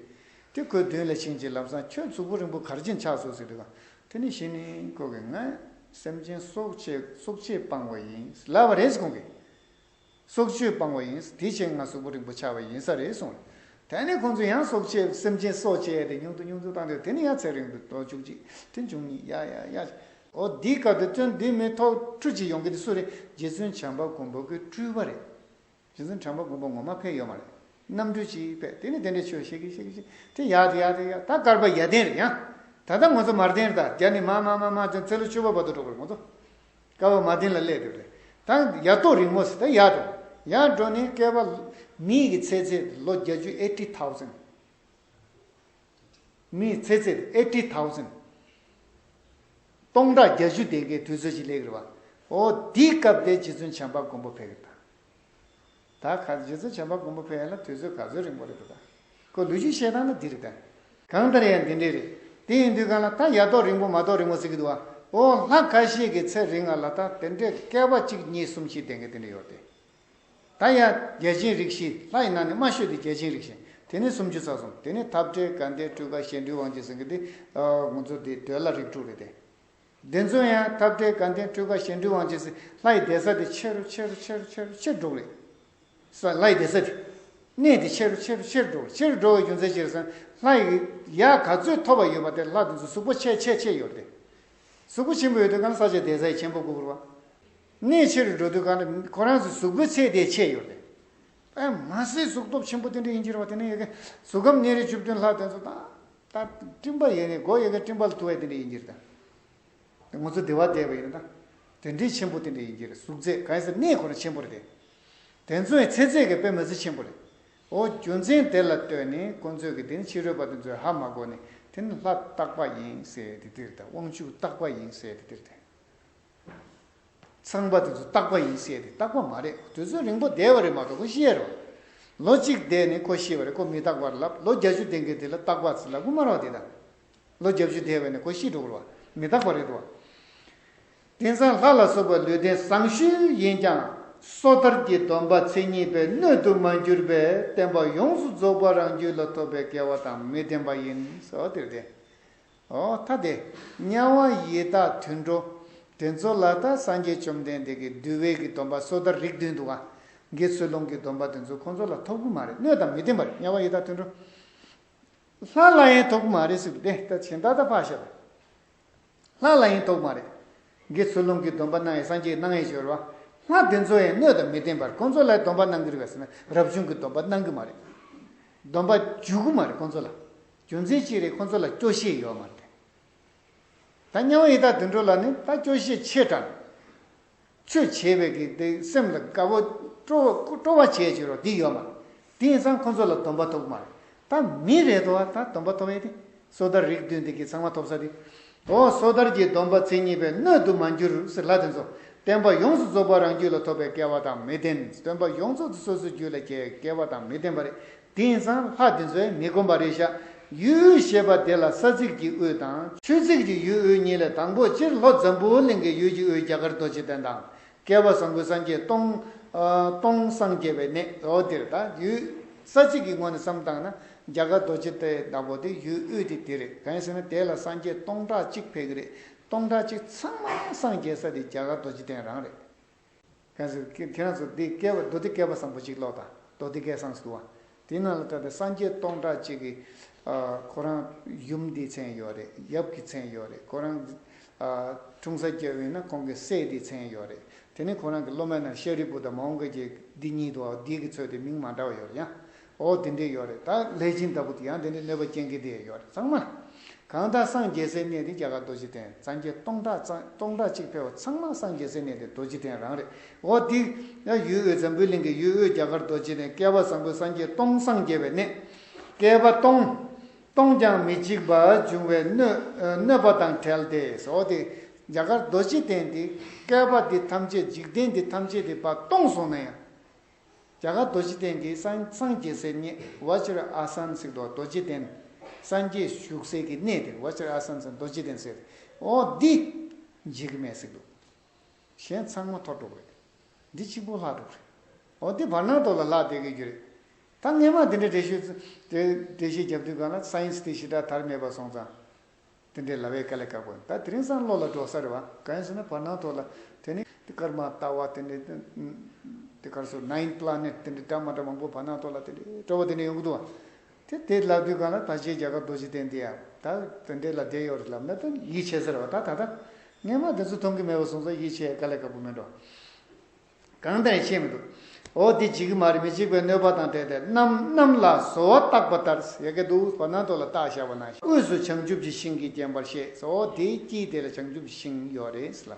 དེ་ཁོའི་མདུན་ལ་ཕྱིན་ཅིག་ལམ་སང་ཁྱོད་གཟུགས་པོ་རིང་པོ་ག་རེ་བྱས་ཆགས་སོང་ཟེར་དུས་གང་། དེ་ནས་གཞི་ནས་ཁོ་གིས་ང་སེམས་ཅན་སྲོག་བཅད་སྲོག་བཅད་སྤང་བ་ཡིན་ལབ་པ་རེད་ཁོང་གིས། སྲོག་གཅོད་སྤང་བ་ཡིན། དེ་བྱས་ང་གཟུགས་པོ་རིང་པོ་ཆགས་པ་ཡིན་ས་རེད་གསུངས། དེ་ནས་ཁོང་ཚོས་ཡང་སྲོག་བཅད་སེམས་ཅན་སྲོག་བཅད་དེ་ཉུང་དུ་ཉུང་དུ་བཏང་སྟེ་དེ་ནས་ཡང་ཚེ་རིང་དུ་ལོ་བཅུ་གཅིག་དེ་བཅུ་གཉིས་ཡ་ཡ་ཡ། འོ་འདིའི་སྐབས་དུ་བཙོན་འདུས་མི་ཐོག་ཁྲུ་གཅིག་ཡོང་གི་དེ་སུ་རེད། རྗེ་བཙུན་བྱམས་པ་མགོན་པོ་གི་སྤྲུལ་པ་རེད། རྗེ་བཙུན་བྱམས་པ་མགོན་པོ་ངོ་མ་ཕེབས་ཡོད་མ་རེད། རྣམ་སྤྲུལ་གྱིས་ཕེབས་དེ་ནས་དེ་འདྲའི་ཆོས་བཤད་གི་བཤད་གི་བཤད་དེ་ཡག་དེ་ཡག་དེ་ཡག་ད་བསྐལ་པ་ཡར་ལྡན་རེད་ཡང་། ད་ལྟ་ང་ཚོ་མར་ལྡན་རེད། ད་རྒྱ་ནི་མ་མ་མ་མ་ཚེ་ལོ་བཅུ་པ་བར་དུ་འགྲོ་དགོས་རེད་ང་ཚོ། བསྐལ་པ་མར་ལྡན་ལ་སླེབས་དེ་རེད། ད་ཡར་ཐོག་རིང་མོ་ཟེར་ད་ཡར་འགྲོ། ཡར་འགྲོ་ནས་བསྐལ་པ་མིའི་གི་ཚེ་ཚད་ལོ་བརྒྱད་ཅུ་eighty thousand། མིའི་ཚེ་ཚད་eighty thousand། སྟོང་ཕྲག་བརྒྱད་ཅུ་དེ་གའི་དུས་ཚོད་ཅིག་སླེབས་ཀྱི་རེད་བ། འོ་དེའི་སྐབས་དེ་རྗེ་བཙུན་བྱམས་པ་མགོན་པོ་ཕེབས་ཀྱི་རེད་ད། ད་ག་རྗེ་བཙུན་བྱམས་པ་མགོན་པོ་ཕེབས་ཡ་ལ་དུས་ཚོད་ག་ཚོད་རིང་པོ་རེད་འདུག་ད། ཁོ་ལོ་རྒྱུས་བཤད་སྟངས་ལ་འདི་རེད་ད། གང་ལྟར་ཡང་འདི་འདྲས་རེད། དེ་ཡིན་དུས་གང་ལ་ད་ཡར་ཐོག་རིང་པོ་མར་ཐོག་རིང་པོ་ཟེར་གྱི་འདུག་བ། འོ་ལྷ་ཁ་ཤས་ཀྱི་ཚེ་རིང་ང་ལ་ད་དེ་འདྲའི་བསྐལ་པ་གཅིག་གཉིས་གསུམ་བཞི་ལྡན་གྱི་དེ་འདྲ་ཡོད་དེ། ད་ཡང་བརྒྱ་བྱིན་རིགས་བཞི། ལྷ་ཡི་ནང་ནས་དམའ་ཤོས་དེ་བརྒྱ་བྱིན་རིགས་བཞི། དེ་ནས་སུམ་ཅུ་རྩ་གསུམ། དེ་ནས་འཐབ་བྲལ་དགའ་ལྡན་སྤྲུལ་སྐར་གཞན་འཕྲུལ་དབང་བྱེད་ཟེར་གྱི་དེ། ཨ་ང་ཚོ་དེ་འདོད་ལྷ་རིགས་དྲུག་རེད་དེ། དེ་ཚོ་ཡང་འཐབ་བྲལ་དགའ་ལྡན་སྤྲུལ་སྐར་གཞན་འཕྲུལ་དབང་བྱེད་ཟེར། ལྷ་ཡི་གདན་ས་དེ་ཆེ་རུ་ཆེ་རུ་ཆེ་རུ་ཆེ་རུ་ཆེ་རུ་འགྲོ་གི་རེད། ས་ལྷ་ཡི་གདན་ས་དེ། གནས་དེ་ཆེ་རུ་ཆེ་རུ་ཆེ་རུ་འགྲོ་གི་རེད། ཆེ་རུ་འགྲོ་བའི་རྒྱུ་མཚན་ཅི་རེད་ཟེར་ན། ལྷ་ཡི་ཡ་ག་ཚོད་མཐོ་བ་ཡོད་པ་དེ་ལྷ་དེ་ཚོ་གཟུགས་པོ་ཆེ་ཆེ་ཆེ་ཡོད་རེད་དེ། གཟུགས་པོ་ཆེན་པོ་ཡོད་དུས་གང་ས་ཆ་གདན་ས་ཡི་ཆེན་པོ་དགོས་པ་རེད་བ། གནས་ཆེ་རུ་འགྲོ་དུས་གང་ཁོ་རང་ཚོའི་གཟུགས་པོའི་ཚད་དེ་ཆེ་ཡོད་རེད། ཨ་མ་སྲིད་གཟུགས་སྟོབས་ཆེན་པོ་དེ་འདྲ་ཡིན་གྱི་རེད་བ། དེ་ནས་ཡ་གི་གཟུགས་ཁམས་གནས་རིགས་བཅུ་བདུན་ལྷ་དེ་ཚོ་དང་། ད་སྤྲིན་པ་ཡིན་ནས་སྒོ་ཡ་གི་སྤྲིན་པ་ལ་ཐུག་པ་དེ་འདྲ་ཡིན་གྱི་རེད་ད། ང་ཚོ་བདེ་བ་བསྡད་པ་ཡིན་ན་ད། དེ་འདྲའི་ཆེན་པོ་དེ་འདྲ་ཡིན་གྱི་རེད། གཟུགས་ཚད་གང་ཡིན་ཟེར་ན་གནས་ཁོ་རང་ཆེན་པོ་རེད་དེ། དེ་ཚོའི་ཚེ་ཚད་ཀྱི་དཔེ་མི་སྲིད་ཆེན་པོ་རེད། འོ་རྒྱུ་མཚན་དེ་ལ་ལྟོས་ནས་ཁོང་ཚོས་ཀྱི་དེ་ནི་ཕྱི་རོལ་པ་དེ་ཚོས་ཧ་མ་གོ་ནས། དེ་ནི་ལྷ་རྟག་པ་ཡིན་ཟེར་དེ་དེ་རེད་ད། དབང་ཕྱུག་རྟག་པ་ཡིན་ཟེར་དེ་དེ་རེད་དེ། ཚངས་པ་དེ་ཚོ་རྟག་པ་ཡིན་ཟེར་དེ་རྟག་པ་མ་རེད། དུས་ཚོད་རིང་པོ་བསྡད་པ་རེད་མ་གཏོགས་ཁོ་ཤི་ཡ་རེད། ལོ་གཅིག་བསྡད་ནས་ཁོ་ཤི་བ་རེད། ཁོ་མི་རྟག་པར་ལབ། ལོ་བརྒྱད་ཅུ་ལྡན་མཁན་དེ་ལ་རྟག་པ་ཟེར་ལབ་དགོས་མ་རེད་དེ་ད། ལོ་བརྒྱད་ཅུ་བསྡད་པ་ནས་ཁོ་ཤི་འགྲོ་གི་རེད་བ། མི་རྟག་པ་རེད་དོ། དེང་སང་ལྷ་ལ་སོགས་པ་ལུས་རྟེན་བཟང་ཤོས་ཡིན་ཀྱང་། སོ་ཐར་གྱི་སྡོམ་པ་མཚན་ཉིད་པའི་སྣོད་དུ་མ་གྱུར་པས། བསྟན་པ་ཡོངས་སུ་རྫོགས་པ་རང་རྒྱུད་ལ་ཐོབ་པའི་སྐལ་བ་དང་མི་ལྡན་པ་ཡིན་ཟེར་དེ་རེད་དེ། འོ་ད་དེ། དམྱལ་བ་ཡི་དྭགས་དུད་འགྲོ་དེ་ཚོ་ལ་ད་སངས་རྒྱས་བཅོམ་ལྡན་འདས་ཀྱིས་འདུལ་བའི་གི་སྡོམ་པ་སོ་ཐར་རིགས་བདུན་འདུག་ག། དགེ་ཚུལ་སློང་གི་སྡོམ་པ་དེ་ཚོ་ཁོང་ཚོ་ལ་ཐོབ་ཀྱི་མ་རེད། སྣོད་དང་མི་ལྡན་པ་རེད། དམྱལ་བ་ཡི་དྭགས་དུད་འགྲོ། ལྷ་ལ་ཡང་ཐོབ་ཀྱི་མ་རེད་ཟེར་གི་དེ་ད་གཞན་དག་ད་ཕར་བཞག་པ། ལྷ་ལ་ཡང་ཐོབ་ཀྱི་མ་རེད། དགེ་ཚུལ་སློང་གི་སྡོམ་པ་གནང་ཡས་སངས་རྒྱས་གནང་ཡས་ཡོད་རེད་བ། ལྷ་དེ་ཚོ་ཡང་སྣོད་དང་མི་ལྡན་པར་ཁོང་ཚོ་ལ་སྡོམ་པ་གནང་གི་རེད་པས་ཟེར་ན། རབ་བྱུང་གི་སྡོམ་པ་གནང་གི་མ་རེད། སྡོམ་པ་འཇུག་གི་མ་རེད་ཁོང་ཚོ་ལ། རྒྱུ་མཚན་ཅི་རེད། ཁོང་ཚོ་ལ་སྐྱོ་ཤས་ཡོད་མ་རེད། ད་དམྱལ་བ་ཡི་དྭགས་དུད་འགྲོ་ལ་ནི་ད་སྐྱོ་ཤས་ཆེ་དྲགས། ཆོས་བྱས་པའི་གི་དེ་སེམས་ལ་དགའ་བོ་སྤྲོ་བ་སྤྲོ་བ་བྱས་བྱས་རོགས་འདི་ཡོད་མ་རེད། དེ་ཡིན་ཙང་ཁོང་ཚོ་ལ་སྡོམ་པ་ཐོབ་མ་རེད། ད་མི་རེད་དོ། ད་སྡོམ་པ་ཐོབ་ཡས་དེ། སོ་ཐར་རིགས་བདུན་དེ་གི་ཚང་མ་ཐོབ་ས་དེ། འོ་སོ་ཐར་གྱི་སྡོམ་པ་མཚན་ཉིད་པའི་སྣོད་དུ་མ་གྱུར་ཟེར་ལྷ་དེ་ཚོ། བསྟན་པ་ཡོངས་སུ་རྫོགས་པ་རང་རྒྱུད་ལ་ཐོབ་པའི་སྐལ་བ་དང་མི་ལྡན། སྟོན་པ་ཡོངས་རྫོགས་སོ་སོའི་རྒྱུད་ལ་སྐྱེ་བའི་སྐལ་བ་དང་མི་ལྡན་པ་རེད། དེ་ཡིན་ཙང་ལྷ་དེ་ཚོས་མི་ཁོམ་པ་རེད་ཤག། ཡུལ་ཞེས་པ་དེ་ལ་ས་ཚིགས་ཀྱི་དབུས་དང་ཆོས་ཚིགས་ཀྱི་ཡུལ་དབུས་གཉིས་ལས། དང་པོ་སྤྱིར་ལྷོ་འཛམ་བུ་གླིང་གི་ཡུལ་གྱི་དབུས་རྒྱ་གར་རྡོ་རྗེ་གདན་དང་། བསྐལ་པ་བཟང་པོའི་སངས་རྒྱས་སྟོང་། ཨ་སྟོང་སངས་རྒྱས་པའི་གནས། འོ་དེར་ད་ཡུལ་ས་གཅིག་གི་ངོས་ནས་བསམ་བཏང་ན་རྒྱ་གར་རྡོ་རྗེ་གདན་ལྟ་བུ་དེ་ཡུལ་དབུས་དེ་དེ་རེད། གང་ཡིན་ཟེར་ན་དེ་ལ་སངས་རྒྱས་སྟོང་ཕྲག་གཅིག་ཕེབས་ཀྱི་རེད། སྟོང་ཕྲག་གཅིག་ཚང་མ་སངས་རྒྱས་ས་དེ་རྒྱ་གར་རྡོ་རྗེ་གདན་རང་རེད། གང་ཟེར་ཁྱེད་རང་ཚོ་འདི་བསྐལ་པ་མདོ་སྡེ་བསྐལ་པ་བཟང་པོ་གཅིག་ཀློག་དང་། མདོ་སྡེ་སྐལ་བཟང་ཟེར་བ། དེའི་ནང་ལ་ད་ལྟ་སངས་རྒྱས་སྟོང་ཕྲག་གཅིག་གི། ཨ་ཁོ་རང་ཡུམ་འདིའི་མཚན་ཡོད་རེད། ཡབ་ཀྱི་མཚན་ཡོད་རེད། ཁོ་རང་ཨ་འཁྲུངས་ས་རྒྱལ་པོ་ཡིན་ན་ཁོང་གི་སྲས་འདིའི་མཚན་ཡོད་རེད། དེ་ནས་ཁོ་རང་གི་སློབ་མའི་ནང་ཤཱ་རིའི་བུ་དང་མོའུ་འགལ་གྱི་འདི་གཉིས་འདུག། འདི་གི་ཚོད་དེ་མིང་མ་འདྲ་བ་ཡོད་རེད་ཡ། ཨོ་དེ་འདྲས་ཡོད་རེད། ད་ལྷས་བྱིན་ལྟ་བུ་དེ་ཡང་དེ་འདྲས་གནོད་པ་སྐྱེལ་མཁན་དེ་ཡོད་རེད་ཚང་མ། གང་ལྟར་སངས་རྒྱས་སའི་གནས་དེ་རྒྱ་གར་རྡོ་རྗེ་གདན། སངས་རྒྱས་སྟོང་ཕྲག་ཙམ་སྟོང་ཕྲག་གཅིག་ཕེབས་པ་ཚང་མ་སངས་རྒྱས་སའི་གནས་དེ་རྡོ་རྗེ་གདན་རང་རེད། འོ་དེ་ཡང་ཡུལ་དབུས་འཛམ་བུའི་གླིང་གི་ཡུལ་དབུས་རྒྱ་གར་རྡོ་རྗེ་གདན། བསྐལ་པ་བཟང་པོའི་སངས་རྒྱས་སྟོང་སངས་རྒྱས་པའི་གནས། བསྐལ་པ་སྟོང་། སྟོང་ཀྱང་མི་འཇིག་པ་འབྱུང་བའི་གནོད་གནོད་པ་དང་བྲལ་ཏེ། འོ་དེ་རྒྱ་གར་རྡོ་རྗེ་གདན་དེ་བསྐལ་པ་འདི་ཐམས་ཅད་འཇིག་རྟེན་འདི་ཐམས་ཅད་དེ་ཕར་སྟོང་སོང་ན་ཡང་། རྒྱ་གར་རྡོ་རྗེ་གདན་གྱི་སངས་སངས་རྒྱས་སའི་གནས་བཛྲ་ཨཱ་སན་ཟེར་འདུག། རྡོ་རྗེ་གདན། སངས་རྒྱས་བཞུགས་སའི་གི་གནས་དེ་བཛྲ་ཨཱ་སན་ཟེར། རྡོ་རྗེ་གདན་ཟེར། འོ་འདི་འཇིག་གི་མེད་ཟེར་འདུག། གཞན་ཚང་མ་འཐོར་འགྲོ་གི་རེད། འདི་གཅིག་པོ་ལྷག་འགྲོ་གི་རེད། འོ་འདི་བར་སྣང་ཐོག་ལ་ལྷག་བསྡད་ཀྱི་རྒྱུ་རེད། ད་སྔས་མ་དེ་འདྲའི་འགྲེལ་བཤད་དེ་འགྲེལ་བཤད་རྒྱབ་དུས་གང་ལ་སའེན་སི་དེ་ཞེ་དྲག་དར་མེད་པ་སོང་ཙང་། དེ་འདྲའི་ལབ་པའི་དཀའ་ལས་ཁག་པོ། ད་དེ་རིང་སང་བློ་ལ་འགྲོ་ས་རེད་བ། གང་ཡིན་ཟེར་ན་བར་སྣང་ཐོག་ལ་དེ་ནི་དེ་ཀརྨ་ཏ་བ་དེ་འདྲའི་དེ་གར་སོ་ནའིན་པ་ལ་ནེཊ་དེ་འདྲའི་འདྲ་མ་འདྲ་མང་པོ་བར་སྣང་ཐོག་ལ་དེ་འདྲའི་སྤྲོ་བ་དེ་འདྲ་ཡོང་གི་འདུག་བ། དེ་དེ་ལབ་དུས་གང་ལ་ད་ཅིའི་རྒྱ་གར་རྡོ་རྗེ་གདན་དེ་ཡང་ད་དེ་འདྲའི་ལ་བསྡད་ཡོད་རེད་ལབ་ན་ད་ཡིད་ཆེས་ས་རེད་བ། ད་ད་ད་སྔས་མ་དེ་ཚོ་མཐོང་གི་མེད་པ་སོང་ཙང་ཡིད་ཆེས་དཀའ་ལས་ཁག་པོ་མེད་འགྲོ། གང་དང་ཤེས་མི་འདུག། འོ་དེ་འཇིག་གི་མ་རེད། མི་འཇིག་པའི་གནོད་པ་དང་བྲལ་ཏེ། གནམ་གནམ་ལ་བཟོ་བ་བཏགས་པ་ལྟར། ཡ་གི་འདུག་བར་སྣང་ཐོག་ལ་བཏགས་བཞག་པ་ནང་བཞིན། དབུས་སུ་བྱང་ཆུབ་ཀྱི་ཤིང་གིས་བརྒྱན་པར་ཤེས། འོ་དེའི་དཀྱིལ་དེ་ལ་བྱང་ཆུབ་ཀྱི་ཤིང་ཡོད་རེད་ལ།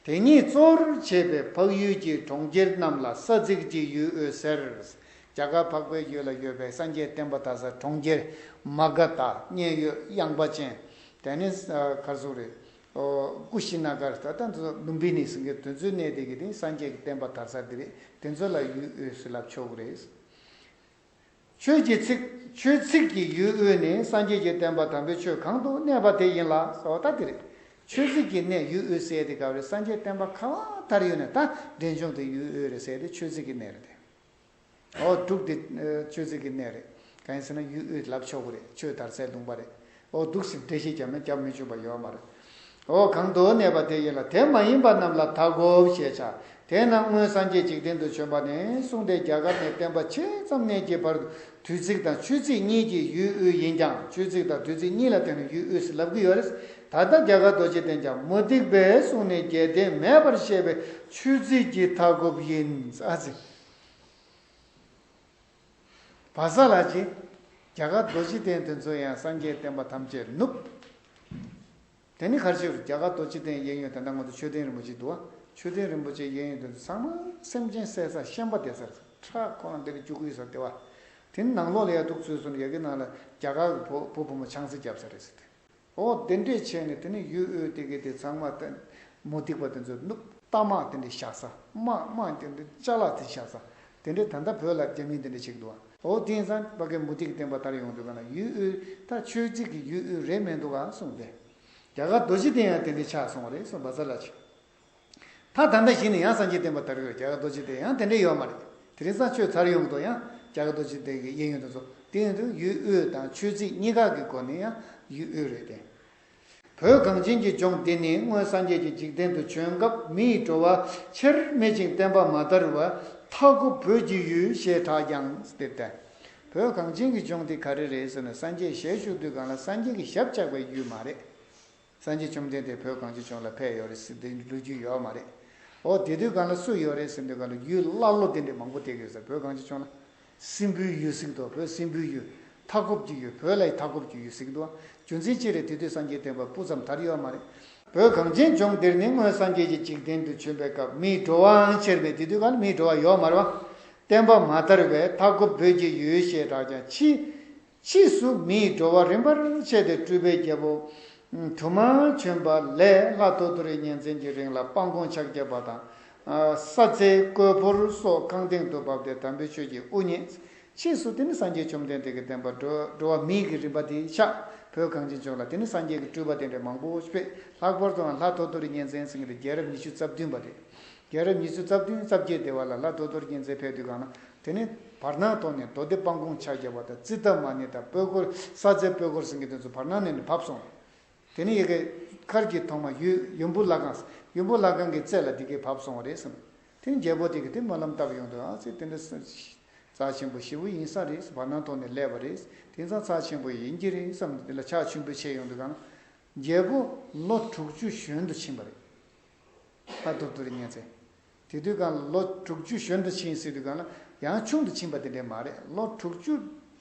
དེ་ཉིད་གཙོ་བོར་བྱས་པའི་འཕགས་ཡུལ་གྱི་གྲོང་ཁྱེར་རྣམས་ལ་ས་ཚིགས་ཀྱི་ཡུལ་དབུས་ཟེར། རྒྱ་གར་འཕགས་པའི་ཡུལ་ལ་ཡོད་པའི་སངས་རྒྱས་བསྟན་པ་དར་ས་གྲོང་ཁྱེར། མ་ག་དྷ། མཉན་ཡོད། གཡང་པ་ཅན། དེ་ནི་གར་སོང་རེད། ཨོ་ཀུ་ཤི་ན་གར། ད་ལྟ་ལུམ་བི་ནི་ཟེར་མཁན་དེ་ཚོའི་གནས་དེ་གི་དེ་སངས་རྒྱས་ཀྱི་བསྟན་པ་དར་ས་དེ་རེད། དེ་ཚོ་ལ་ཡུལ་དབུས་ཟེར་ལབ་ཆོག་གི་རེད། ཆོས་ཀྱི་ཚིག། ཆོས་ཚིགས་ཀྱི་ཡུལ་དབུས་ནི་སངས་རྒྱས་ཀྱི་བསྟན་པ་དམ་པའི་ཆོས་གང་དུ་གནས་པ་དེ་ཡིན་ལ། ཟེར་བ་ད་དེ་རེད། མཆོད་རྫས་ཀྱི་གནས་ཡུལ་དབུས་ཟེར་དེ་ག་རེ། སངས་རྒྱས་བསྟན་པ་ག་བ་དར་ཡོད་ནས་ད་འབྲས་ལྗོངས་དེ་ཡུལ་དབུས་རེད་ཟེར་དེ་མཆོད་རྫས་ཀྱི་གནས་རེད་དེ། འོ་འབྲུག་དེ་མཆོད་རྫས་ཀྱི་གནས་རེད། གང་ཡིན་ཟེར་ན་ཡུལ་དབུས་ལབ་ཆོག་གི་རེད། ཆོས་དར་སའི་ལུང་པ་རེད། འོ་འདུག་སེ་འགྲེལ་བཤད་རྒྱབ་ན་རྒྱབ་མི་བཅུག་པ་ཡོད་མ་རེད། འོ་གང་དུ་གནས་པ་དེ་ཡིན་ལ་དེ་མ་ཡིན་པ་རྣམས་ལ་ད་གོ་ཞེས་བྱ། དེས་ན་སྔོན་སངས་རྒྱས་འཇིག་རྟེན་དུ་བྱོན་པ་ནས་བཟུང་སྟེ་རྒྱ་གར་ནས་བསྟན་པ་ཇི་ཙམ་གནས་ཀྱི་བར་དུ་དུས་ཚིགས་དང་ཆུ་ཚིགས་གཉིས་ཀྱི་ཡུལ་དབུས་ཡིན་ཀྱང་། ཆུ་ཚིགས་དང་དུས་ཚིགས་གཉིས་ལ་བརྟེན་ནས་ཡུལ་དབུས་སུ་ལབ་ཀྱི་ཡོད་རེད། ད་ལྟ་རྒྱ་གར་རྡོ་རྗེ་གདན་ཀྱང་མུ་སྟེགས་པས་བཟུང་ནས་རྒྱལ་བསྟན་མེད་པར་བཤད་པའི་ཆུ་ཚིགས་ཀྱི་མཐའ་འཁོབ་ཡིན། ཨ་ཙི། བ་ས་ལ་ཅི། རྒྱ་གར་རྡོ་རྗེ་གདན་དེ་ཚོ་ཡང་སངས་རྒྱས་བསྟན་པ་ཐམས་ཅད་ནུབ། དེ་ནི་ག་རེ་བྱས་རེད། རྒྱ་གར་རྡོ་རྗེ་གདན་གཡས་གཡོན་དེ་འདྲ་ང་ཚོ་མཆོད་རྟེན་རིན་པོ་ཆེ་འདུག་བ། མཆོད་རྟེན་རིན་པོ་ཆེ་གཡས་གཡོན་དེ་ཚོ་ཚང་མ་སེམས་ཅན་བསད་ས་བཤན་པ་བསྡད་ས་རེད། ཁྲག་ཁོ་རང་དེ་ག་བཅུག་གི་ཡོད་ས་དེ་བ། དེ་ནི་ནང་ལོགས་ལ་ཡ་འདུག་ཚུལ་སོང་ནས་ཡ་གི་ནང་ལ་རྒྱ་གར་གི་བུ་བུ་བུ་མོ་ཆང་ས་བརྒྱབ་ས་རེད་ཟེར་ཏེ། འོ་དེ་འདྲས་བྱས་ནས་དེ་ནི་ཡུལ་དབུས་དེ་གའི་དེ་ཚང་མ་དེ་མུ་སྟེགས་པ་དེ་ཚོ་ནུབ། རྟ་དམག་དེ་འདྲས་བཞག་ས། དམག་དམག་དེ་འདྲས་ཅ་ལག་དེ་བཞག་ས། དེ་འདྲས་ད་ལྟ་བོད་ལ་རྒྱ་མི་དེ་འདྲས་བྱེད་ཀྱི་འདུག་བ། འོ་དེ་ཡིན་ཙང་ཕ་གི་མུ་སྟེགས་བསྟན་པ་དར་ཡོང་དུས་ག་ན་ཡུལ་དབུས་ད་ཆོས་རྩིས་ཀྱི་ཡུལ་དབུས་རེད་མི་འདུག་ག་གསུངས་ཏེ། རྒྱ་གར་རྡོ་རྗེ་གདན་ཡང་དེ་འདྲས་ཆགས་སོང་བ་རེད་གསུངས་པ་ས་ལ་ཆེ། ད་ད་ལྟ་གཞི་ནས་ཡང་སངས་རྒྱས་བསྟན་པ་དར་ཡོད། རྒྱ་གར་རྡོ་རྗེ་གདན་ཡང་དེ་འདྲས་ཡོད་མ་རེད། དེ་རིང་སང་ཆོས་དར་ཡོང་གི་འདུག་ཡང་རྒྱ་གར་རྡོ་རྗེ་གདན་གྱི་གཡས་གཡོན་དུ་ཚོ་དེ་ཡིན་དུས་ཡུལ་དབུས་དང་ཆོས་རྩིས་གཉིས་ཀ་གི་སྒོ་ནས་ཡང་ཡུལ་དབུས་རེད་དེ། བོད་གངས་ཅན་གྱི་ལྗོངས་འདི་ནི་སྔོན་སངས་རྒྱས་ཀྱི་འཇིག་རྟེན་དུ་བྱོན་སྐབས་མིའི་འགྲོ་བ་ཆེར་མེད་ཅིང་བསྟན་པ་མ་དར་བར་མཐའ་འཁོབ་བོད་ཀྱི་ཡུལ་ཞེས་གྲགས་ཀྱང་ཟེར་ཏེ། བོད་གངས་ཅན་གྱི་ལྗོངས་འདི་ག་རེ་རེད་ཟེར་ན་སངས་རྒྱས་ཞལ་བཞུགས་དུས་གང་ལ་སངས་རྒྱས་ཀྱི་ཞབས་བཅགས་པའི་ཡུལ་མ་རེད། སངས་རྒྱས་བཅོམ་ལྡན་འདས་བོད་གངས་ཅན་ལྗོངས་ལ་ཕེབས་ཡོད་རེད་ཟེར་དེ་ལོ་རྒྱུས་ཡོད་མ་རེད། འོ་དེ་དུས་གང་ལ་སུ་ཡོད་རེད་ཟེར་དུས་གང་ལ་ཡུལ་ཀླ་ཀློ་དེ་འདྲས་མང་པོ་བསྡད་ཡོད་ས། བོད་གངས་ཅན་ལྗོངས་ལ་སྲིན་པོའི་ཡུལ་ཟེར་གྱི་འདུག་བོད་སྲིན་པོའི་ཡུལ། མཐའ་འཁོབ་ཀྱི་ཡུལ། བོད་ལ་ཡི་མཐའ་འཁོབ་ཀྱི་ཡུལ་ཟེར་གྱི་འདུག་རྒྱུ་མཚན་ཅི་རེད། དེ་དུས་སངས་རྒྱས་བསྟན་པ་སྤུ་ཙམ་དར་ཡོད་མ་རེད། བོད་གངས་ཅན་ལྗོངས་འདིར་ནི་སྔོན་སངས་རྒྱས་ཀྱི་འཇིག་རྟེན་དུ་བྱོན་པའི་སྐབས་མིའི་འགྲོ་བའང་ཆེར་མེད། དེ་དུས་གང་ལ་མིའི་འགྲོ་བ་ཡོད་མ་རེད་བ། བསྟན་པ་མ་དར་བས་མཐའ་འཁོབ་བོད་ཀྱི་ཡུལ་ཞེས་གྲགས་ཀྱང་ཕྱིས། ཕྱིས་སུ་མིའི་འགྲོ་བ་རིམ་པར་ཆད་དེ་སྤྲུལ་པའི་རྒྱལ་པོ་དུ་མ་བྱོན་པ་ལས་ལྷ་ཐོ་ཐོ་རི་གཉན་བཙན་གྱི་རིང་ལ་སྤང་གོང་ཕྱག་བརྒྱབ་པ་དང་། ས་རྩེ་ཀོས་ཕུར་སོགས་ཁང་སྟེང་དུ་བབས་ཏེ་དམ་པའི་ཆོས་ཀྱི་དབུ་བརྙེས། ཕྱིས་སུ་དེ་ནི་སངས་རྒྱས་བཅོམ་ལྡན་འདས་ཀྱི་བསྟན་པ་འགྲོ་འགྲོ་བ་མིའི་གི་རིམ་པ་དེ་ཆགས། བོད་གངས་ཅན་ལྗོངས་ལ་དེ་ནི་སངས་རྒྱས་ཀྱི་སྤྲུལ་པ་དེ་འདྲ་མང་པོ་ཕེབས། ལྷག་པར་དུའང་ལྷ་ཐོ་ཐོ་རི་གཉན་བཙན་ཟེར་མཁན་དེ་རྒྱལ་རབས་ཉི་ཤུ་རྩ་བདུན་པ་རེད། རྒྱལ་རབས་ཉི་ཤུ་རྩ་བདུན་རྩ་བརྒྱད་དེ་བ་ལ་ལྷ་ཐོ་ཐོ་རི་གཉན་བཙན་ཕེབས་དུས་གང་ན་དེ་ནི་བར་སྣང་ཐོག་ནས་མདོ་སྡེ་སྤང་གོང་ཕྱག་བརྒྱབ་པ་དང་ཙིཏྟ་མ་ཎི་དང་སྤོས་སྐོར། ས་རྩེ་སྤོས་སྐོར་ཟེར་མཁན་དེ་ཚོ་བར་སྣང་ནས་ནི་བབས་སོང་། དེ་ནི་ཡ་གི་མཁར་གྱི་ཐོག་མ་ཡུལ་ཡུམ་བུ་བླ་སྒང་། ཡུམ་བུ་བླ་སྒང་གི་རྩེ་ལ་དེ་གའི་བབས་སོང་བ་རེད་གསུངས། དེ་ནི་རྒྱལ་པོ་དེ་གི་དེ་སྨོན་ལམ་བཏབ་ཡོང་དུས་ཨ་ཙི་དེ་འདྲ་རྩ་ཆེན་པོ་ཞེ་པོ་ཡིན་ས་རེད། བར་སྣང་ཐོག་ནས་སླེབས་པ་རེད། དེང་སང་རྩ་ཆེན་པོ་ཡིན་གྱི་རེད་བསམ་དེ་ལ་ཕྱག་མཆོད་འབུལ་བྱས་ཡོང་དུས་གང་ན། རྒྱལ་པོ་ལོ་དྲུག་ཅུ་གཞོན་དུ་ཕྱིན་པ་རེད། ལྷ་ཐོ་ཐོ་རི་གཉན་བཙན། དེ་དུས་གང་ལ་ལོ་དྲུག་ཅུ་གཞོན་དུ་ཕྱིན་ཟེར་དུས་གང་ལ་ཡང་ཆུང་དུ་ཕྱིན་པ་དེ་འདྲས་མ་རེད། ལོ་དྲུག་ཅུ་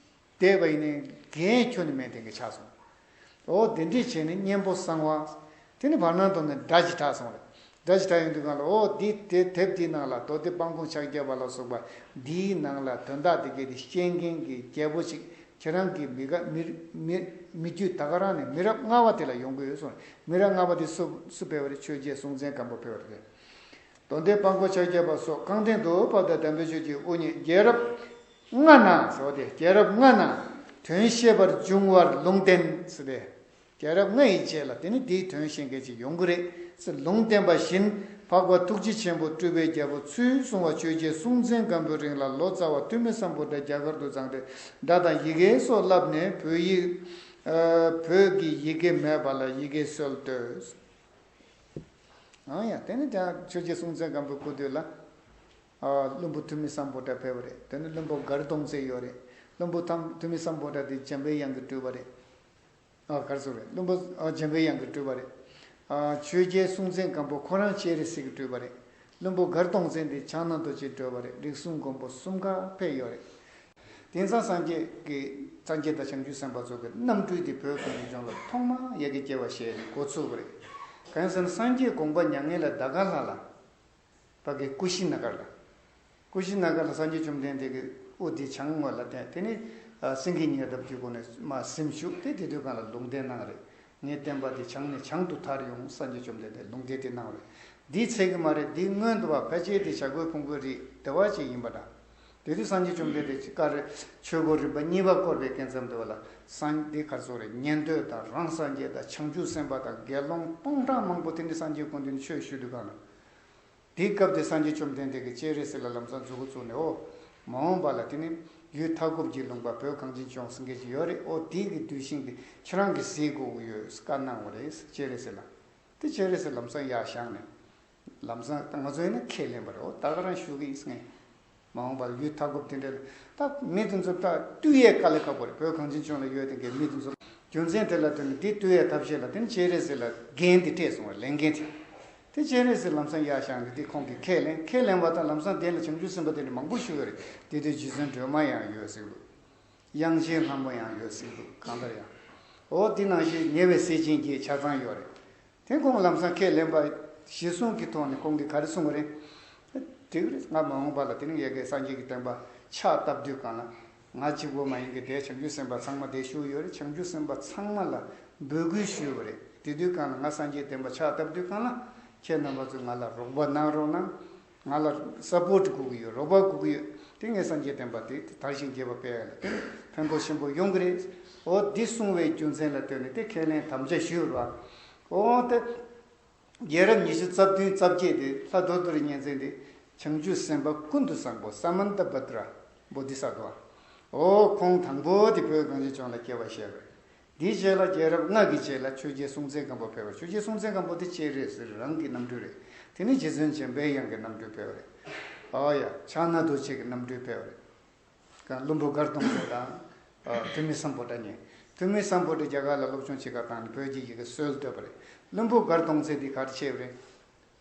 འདས་པ་ཡིན་ནའི་རྒན་ཁྱོན་ནས་མེད་དེ་འགའ་ཆགས་སོང་། འོ་དེ་འདྲས་བྱས་ནས་གཉན་པོ་གསང་བ། དེ་ནི་བར་སྣང་ཐོག་ནས་སྒྲ་ཞིག་གྲགས་སོང་རེད། སྒྲ་ཞིག་གྲགས་ཡོང་དུས་གང་ལ་འོ་འདི་དེ་དེབ་འདིའི་ནང་ལ་མདོ་སྡེ་སྤང་གོང་ཕྱག་བརྒྱབ་པ་ལ་སོགས་པ་འདིའི་ནང་ལ་དོན་དག་དེ་གའི་དེ་ཤེས་མཁན་གྱི་རྒྱལ་པོ་ཞིག་ཁྱེད་རང་གི་མི་ག་མི་མི་མི་རྒྱུད་ད་ག་རང་ནས་མི་རབས་ལྔ་པ་དེ་ལ་ཡོང་གི་ཡོད་གསུངས། མི་རབས་ལྔ་པ་དེ་སུ་སུ་ཕེབས་པ་རེད། ཆོས་རྒྱལ་སྲོང་བཙན་སྒམ་པོ་ཕེབས་པ་རེད། མདོ་སྡེ་སྤང་གོང་ཕྱག་བརྒྱབ་པ་སོགས་ཁང་སྟེང་དུ་བབས་ཏེ་དམ་པའི་ཆོས་ཀྱི་དབུ་བརྙེས། རྒྱལ་རབས་ལྔ་ན་ཟེར་བ་དེ་རྒྱལ་རབས་ལྔ་ན་དོན་ཤེས་པར་འབྱུང་བར་ལུང་བསྟན་ཟེར་ཏེ། རྒྱལ་རབས་ལྔ་ཡི་རྗེས་ལ་དེ་ནི་འདིའི་དོན་ཤེས་མཁན་ཅིག་ཡོང་གི་རེད་ཟེར་ལུང་བསྟན་པ་བཞིན་འཕགས་པ་ཐུགས་རྗེ་ཆེན་པོ་སྤྲུལ་པའི་རྒྱལ་པོ་ཚུལ་བཟུང་བ་ཆོས་རྒྱལ་སྲོང་བཙན་སྒམ་པོའི་རིང་ལ་ལོ་ཙཱ་བ་ཐུ་མི་སམ་བྷོ་ཊ་རྒྱ་གར་དུ་བརྫངས་ཏེ་སྒྲ་དང་ཡི་གེ་སོགས་བསླབས་ནས་བོད་ཡིག་ཨ་བོད་ཀྱི་ཡི་གེ་མེད་པ་ལ་ཡི་གེ་སྲོལ་བཏོད། ཨང་ཡ་དེ་ནི་ཀྱང་ཆོས་རྒྱལ་སྲོང་བཙན་སྒམ་པོའི་སྐུ་དུས་ལ་ཨ་བློན་པོ་ཐུ་མི་སམ་བྷོ་ཊ་ཕེབས་པ་རེད། དེ་ནི་བློན་པོ་མགར་སྟོང་བཙན་ཡོད་རེད། བློན་པོ་ཐམ་ཐུ་མི་སམ་བྷོ་ཊ་དེ་འཇམ་པའི་དབྱངས་ཀྱིས་སྤྲུལ་པ་རེད། ཨ་གར་སོ་རེད། བློན་པོ་ཨ་འཇམ་པའི་དབྱངས་ཀྱིས་སྤྲུལ་པ་རེད། ཨ་ཆོས་རྒྱལ་སྲོང་བཙན་སྒམ་པོ་ཁོ་རང་སྤྱན་རས་གཟིགས་ཀྱིས་སྤྲུལ་པ་རེད། བློན་པོ་མགར་སྟོང་བཙན་དེ་ཕྱག་ན་རྡོ་རྗེས་སྤྲུལ་པ་རེད། རིགས་གསུམ་མགོན་པོ་གསུམ་ཀ་ཕེབས་ཡོད་རེད། དེང་སང་སངས་རྒྱས་ཀྱི་སངས་རྒྱས་དང་བྱང་ཆུབ་སེམས་དཔའ་ཚོ་གི་རྣམ་སྤྲུལ་དེ་བོད་གངས་ཅན་ལྗོངས་ལ་ཐོག་མར་ཡ་གི་སྐྱེ་བ་བཞེས་འགོ་ཚུགས་པ་རེད། གང་ཟེར་ན་སངས་རྒྱས་དགོངས་པ་མྱ་ངན་ལས་འདའ་ག་ལྷ་ལ། ཕ་གི་ཀུ་ཤི་ན་གར་ལ། ཀུ་ཤི་ན་གར་ལ་སངས་རྒྱས་བཅོམ་ལྡན་འདས་ཀྱི་དབུ་དེ་བྱང་ངོས་ལ་བསྟན། དེ་ནི་ཨ་སེང་གེ་ཉལ་སྟབས་ཀྱི་སྒོ་ནས་མར་གཟིམས་བཞུགས་ཏེ་དེ་དུས་གང་ལ་ལུང་བསྟན་གནང་རེད། ངའི་བསྟན་པ་དེ་བྱང་ནས་བྱང་དུ་དར་ཡོང་། སངས་རྒྱས་བཅོམ་ལྡན་འདས་ལུང་བསྟན་དེ་གནང་རེད། འདིའི་ཚད་ཀྱི་མ་རེད། འདིའི་སྔོན་དུ་བ་ཕལ་ཆེར་དེ་བྱ་རྒོད་ཕུང་པོའི་རིགས་དེ་བ་ཅིག་ཡིན་པ་འདྲ། དེ་དུས་སངས་རྒྱས་བཅོམ་ལྡན་འདས་ཀྱིས་བཀའ་རེ་ཆོས་སྒོ་རིམ་པ་གཉིས་པ་བསྐོར་བའི་སྐབས་ཙམ་དུ་བ་ལ། སངས་འདི་གར་སོང་རེད། ཉན་ཐོས་དང་རང་སངས་རྒྱས་དང་བྱང་ཆུབ་སེམས་དཔའ་དང་དགེ་སློང་སྟོང་ཕྲག་མང་པོ་དེ་འདྲའི་སངས་རྒྱས་ཀུན་འདུས་ནས་ཆོས་ཞུ་དུས་གང་ལ། དེའི་སྐབས་དེ་སངས་རྒྱས་བཅོམ་ལྡན་འདས་ཀྱིས་སྤྱན་རས་གཟིགས་ལ་ལམ་སང་མཛུབ་གུ་བཙུགས་ནས། ཨོ། མ་འོངས་པ་ལ་དེ་ནི་ཡུལ་མཐའ་འཁོབ་ཀྱི་ལུང་པ་བོད་གངས་ཅན་ལྗོངས་ཟེར་མཁན་ཅིག་ཡོད་རེད། ཨོ་དེ་གི་གདུལ་ཞིང་དེ་ཁྱེད་རང་གིས་གཟིགས་དགོས་ཀྱི་ཡོད་བཀའ་གནང་བ་རེད། སྤྱན་རས་གཟིགས་ལ། དེ་སྤྱན་རས་གཟིགས་ལམ་སང་ཡར་བཞེངས་ནས། ལམ་སང་ད་ང་ཚོ་ཡིན་ན་ཁས་ལེན་པ་རེད། ཨོ་ད་ག་རང་ཞུ་གི་ཡིན་ཟེར་མཁན། མ་འོངས་པར་ཡུལ་མཐའ་འཁོབ་དེ་འདྲ་ལ་ད་མི་དེ་ཚོ་ད་བཏུལ་ཡས་དཀའ་ལས་ཁག་པོ་རེད། བོད་གངས་ཅན་ལྗོངས་ལ་ཡོད་དེ་འགའི་མི་དེ་ཚོ། རྒྱུ་མཚན་དེ་ལ་བརྟེན་ནས་དེ་བཏུལ་ཡས་ཐབས་ཤེས་ལ་བརྟེན་ནས་སྤྱན་རས་གཟིགས་ལ་འགན་དེ་སྤྲད་སོང་བ། ལས་འགན་དེ། དེ་སྤྱན་རས་གཟིགས་ལམ་སང་ཡར་བཞེངས་ནས་དེ་ཁོང་གིས་ཁས་ལེན། ཁས་ལེན་པ་དང་ལམ་སང་དེ་ལ་བྱང་ཆུབ་སེམས་དཔའ་དེ་འདྲ་མང་པོ་བཞུགས་ཡོད་རེད། དེ་དུས་རྗེ་བཙུན་སྒྲོལ་མ་ཡང་ཡོད་ཟེར་གི་འདུག། དབྱངས་ཅན་ལྷ་མོ་ཡང་ཡོད་ཟེར་གི་འདུག། གང་ལྟར་ཡང་། འོ་དེ་ནང་བཞིན་ཉེ་བའི་སྲས་ཆེན་བརྒྱད་ཆ་ཚང་ཡོད་རེད། དེ་ཁོང་ལམ་སང་ཁས་ལེན་པ་གཞི་བཟུང་གི་ཐོག་ནས་ཁོང་གིས་ག་རེ་གསུངས་པ་རེད། འགྲིག་རེད། ང་མ་འོངས་པ་ལ་དེ་ནི་ཡ་གི་སངས་རྒྱས་ཀྱི་བསྟན་པ་ཕྱག་བཏབ་དུས་གང་ལ། ང་གཅིག་པོ་མ་ཡིན་གི་དེ་བྱང་ཆུབ་སེམས་དཔའ་ཚང་མ་དེ་བཞུགས་ཡོད་རེད། བྱང་ཆུབ་སེམས་དཔའ་ཚང་མ་ལ་འབོད་སྐུལ་ཞུས་པ་རེད། དེ་དུས་གང་ལ་ང་སངས་རྒྱས་བསྟན་པ་ཕྱག་བཏབ་དུས་གང་ལ། ཁྱེད་རྣམ་པ་ཚོས་ང་ལ་རོགས་པ་གནང་རོགས་གནང་། ང་ལ་སཔོར་ཊི་དགོས་ཀྱི་ཡོད། རོགས་པ་དགོས་ཀྱི་ཡོད། དེ་ངས་སངས་རྒྱས་བསྟན་པ་དེ་དར་ཞིང་རྒྱས་པ་སྤེལ་ཡ་ལ་དེ་ཕན་ཐོགས་ཆེན་པོ་ཡོང་གི་རེད། འོ་འདི་གསུངས་པའི་རྒྱུ་མཚན་ལ་ལྟོས་ནས་དེ་ཁས་ལེན་དམ་བཅའ་ཞུས་པ་རེད་བ། འོ་དེ། རྒྱལ་རབས་ཉི་ཤུ་རྩ་བདུན་རྩ་བརྒྱད་དེ་ལྷ་ཐོ་ཐོ་རི་གཉན་བཙན་དེ་བྱང་ཆུབ་སེམས་དཔའ་ཀུན་ཏུ་བཟང་པོ་ས་མན་ད་བྷ་དྲ་བོ་དྷི་ས་ཏྭ། འོ་ཁོང་དང་པོ་དེ་བོད་གངས་ཅན་ལྗོངས་ལ་སྐྱེ་བ་བཞེས་པ་རེད། དེའི་རྗེས་ལ་རྒྱལ་རབས་ལྔ་གི་རྗེས་ལ་ཆོས་རྒྱལ་སྲོང་བཙན་སྒམ་པོ་ཕེབས་པ་རེད། ཆོས་རྒྱལ་སྲོང་བཙན་སྒམ་པོ་དེ་སྤྱན་རས་གཟིགས་རང་གི་རྣམ་སྤྲུལ་རེད། དེ་ནས་རྗེ་བཙུན་འཇམ་དཔལ་དབྱངས་ཀྱི་རྣམ་སྤྲུལ་ཕེབས་པ་རེད། ཨོ་ཡ། ཕྱག་ན་རྡོ་རྗེ་གི་རྣམ་སྤྲུལ་ཕེབས་པ་རེད། བློན་པོ་མགར་སྟོང་བཙན་དང་། ཐོན་མི་སམ་བྷོ་ཊ་གཉིས། ཐོན་མི་སམ་བྷོ་ཊ་རྒྱ་གར་ལ་སློབ་སྦྱོང་བྱེད་གར་བཏང་ནས་བོད་ཀྱི་ཡི་གེ་སྲོལ་བཏོད་པ་རེད། བློན་པོ་མགར་སྟོང་བཙན་འདི་ག་རེ་བྱས་པ་རེད།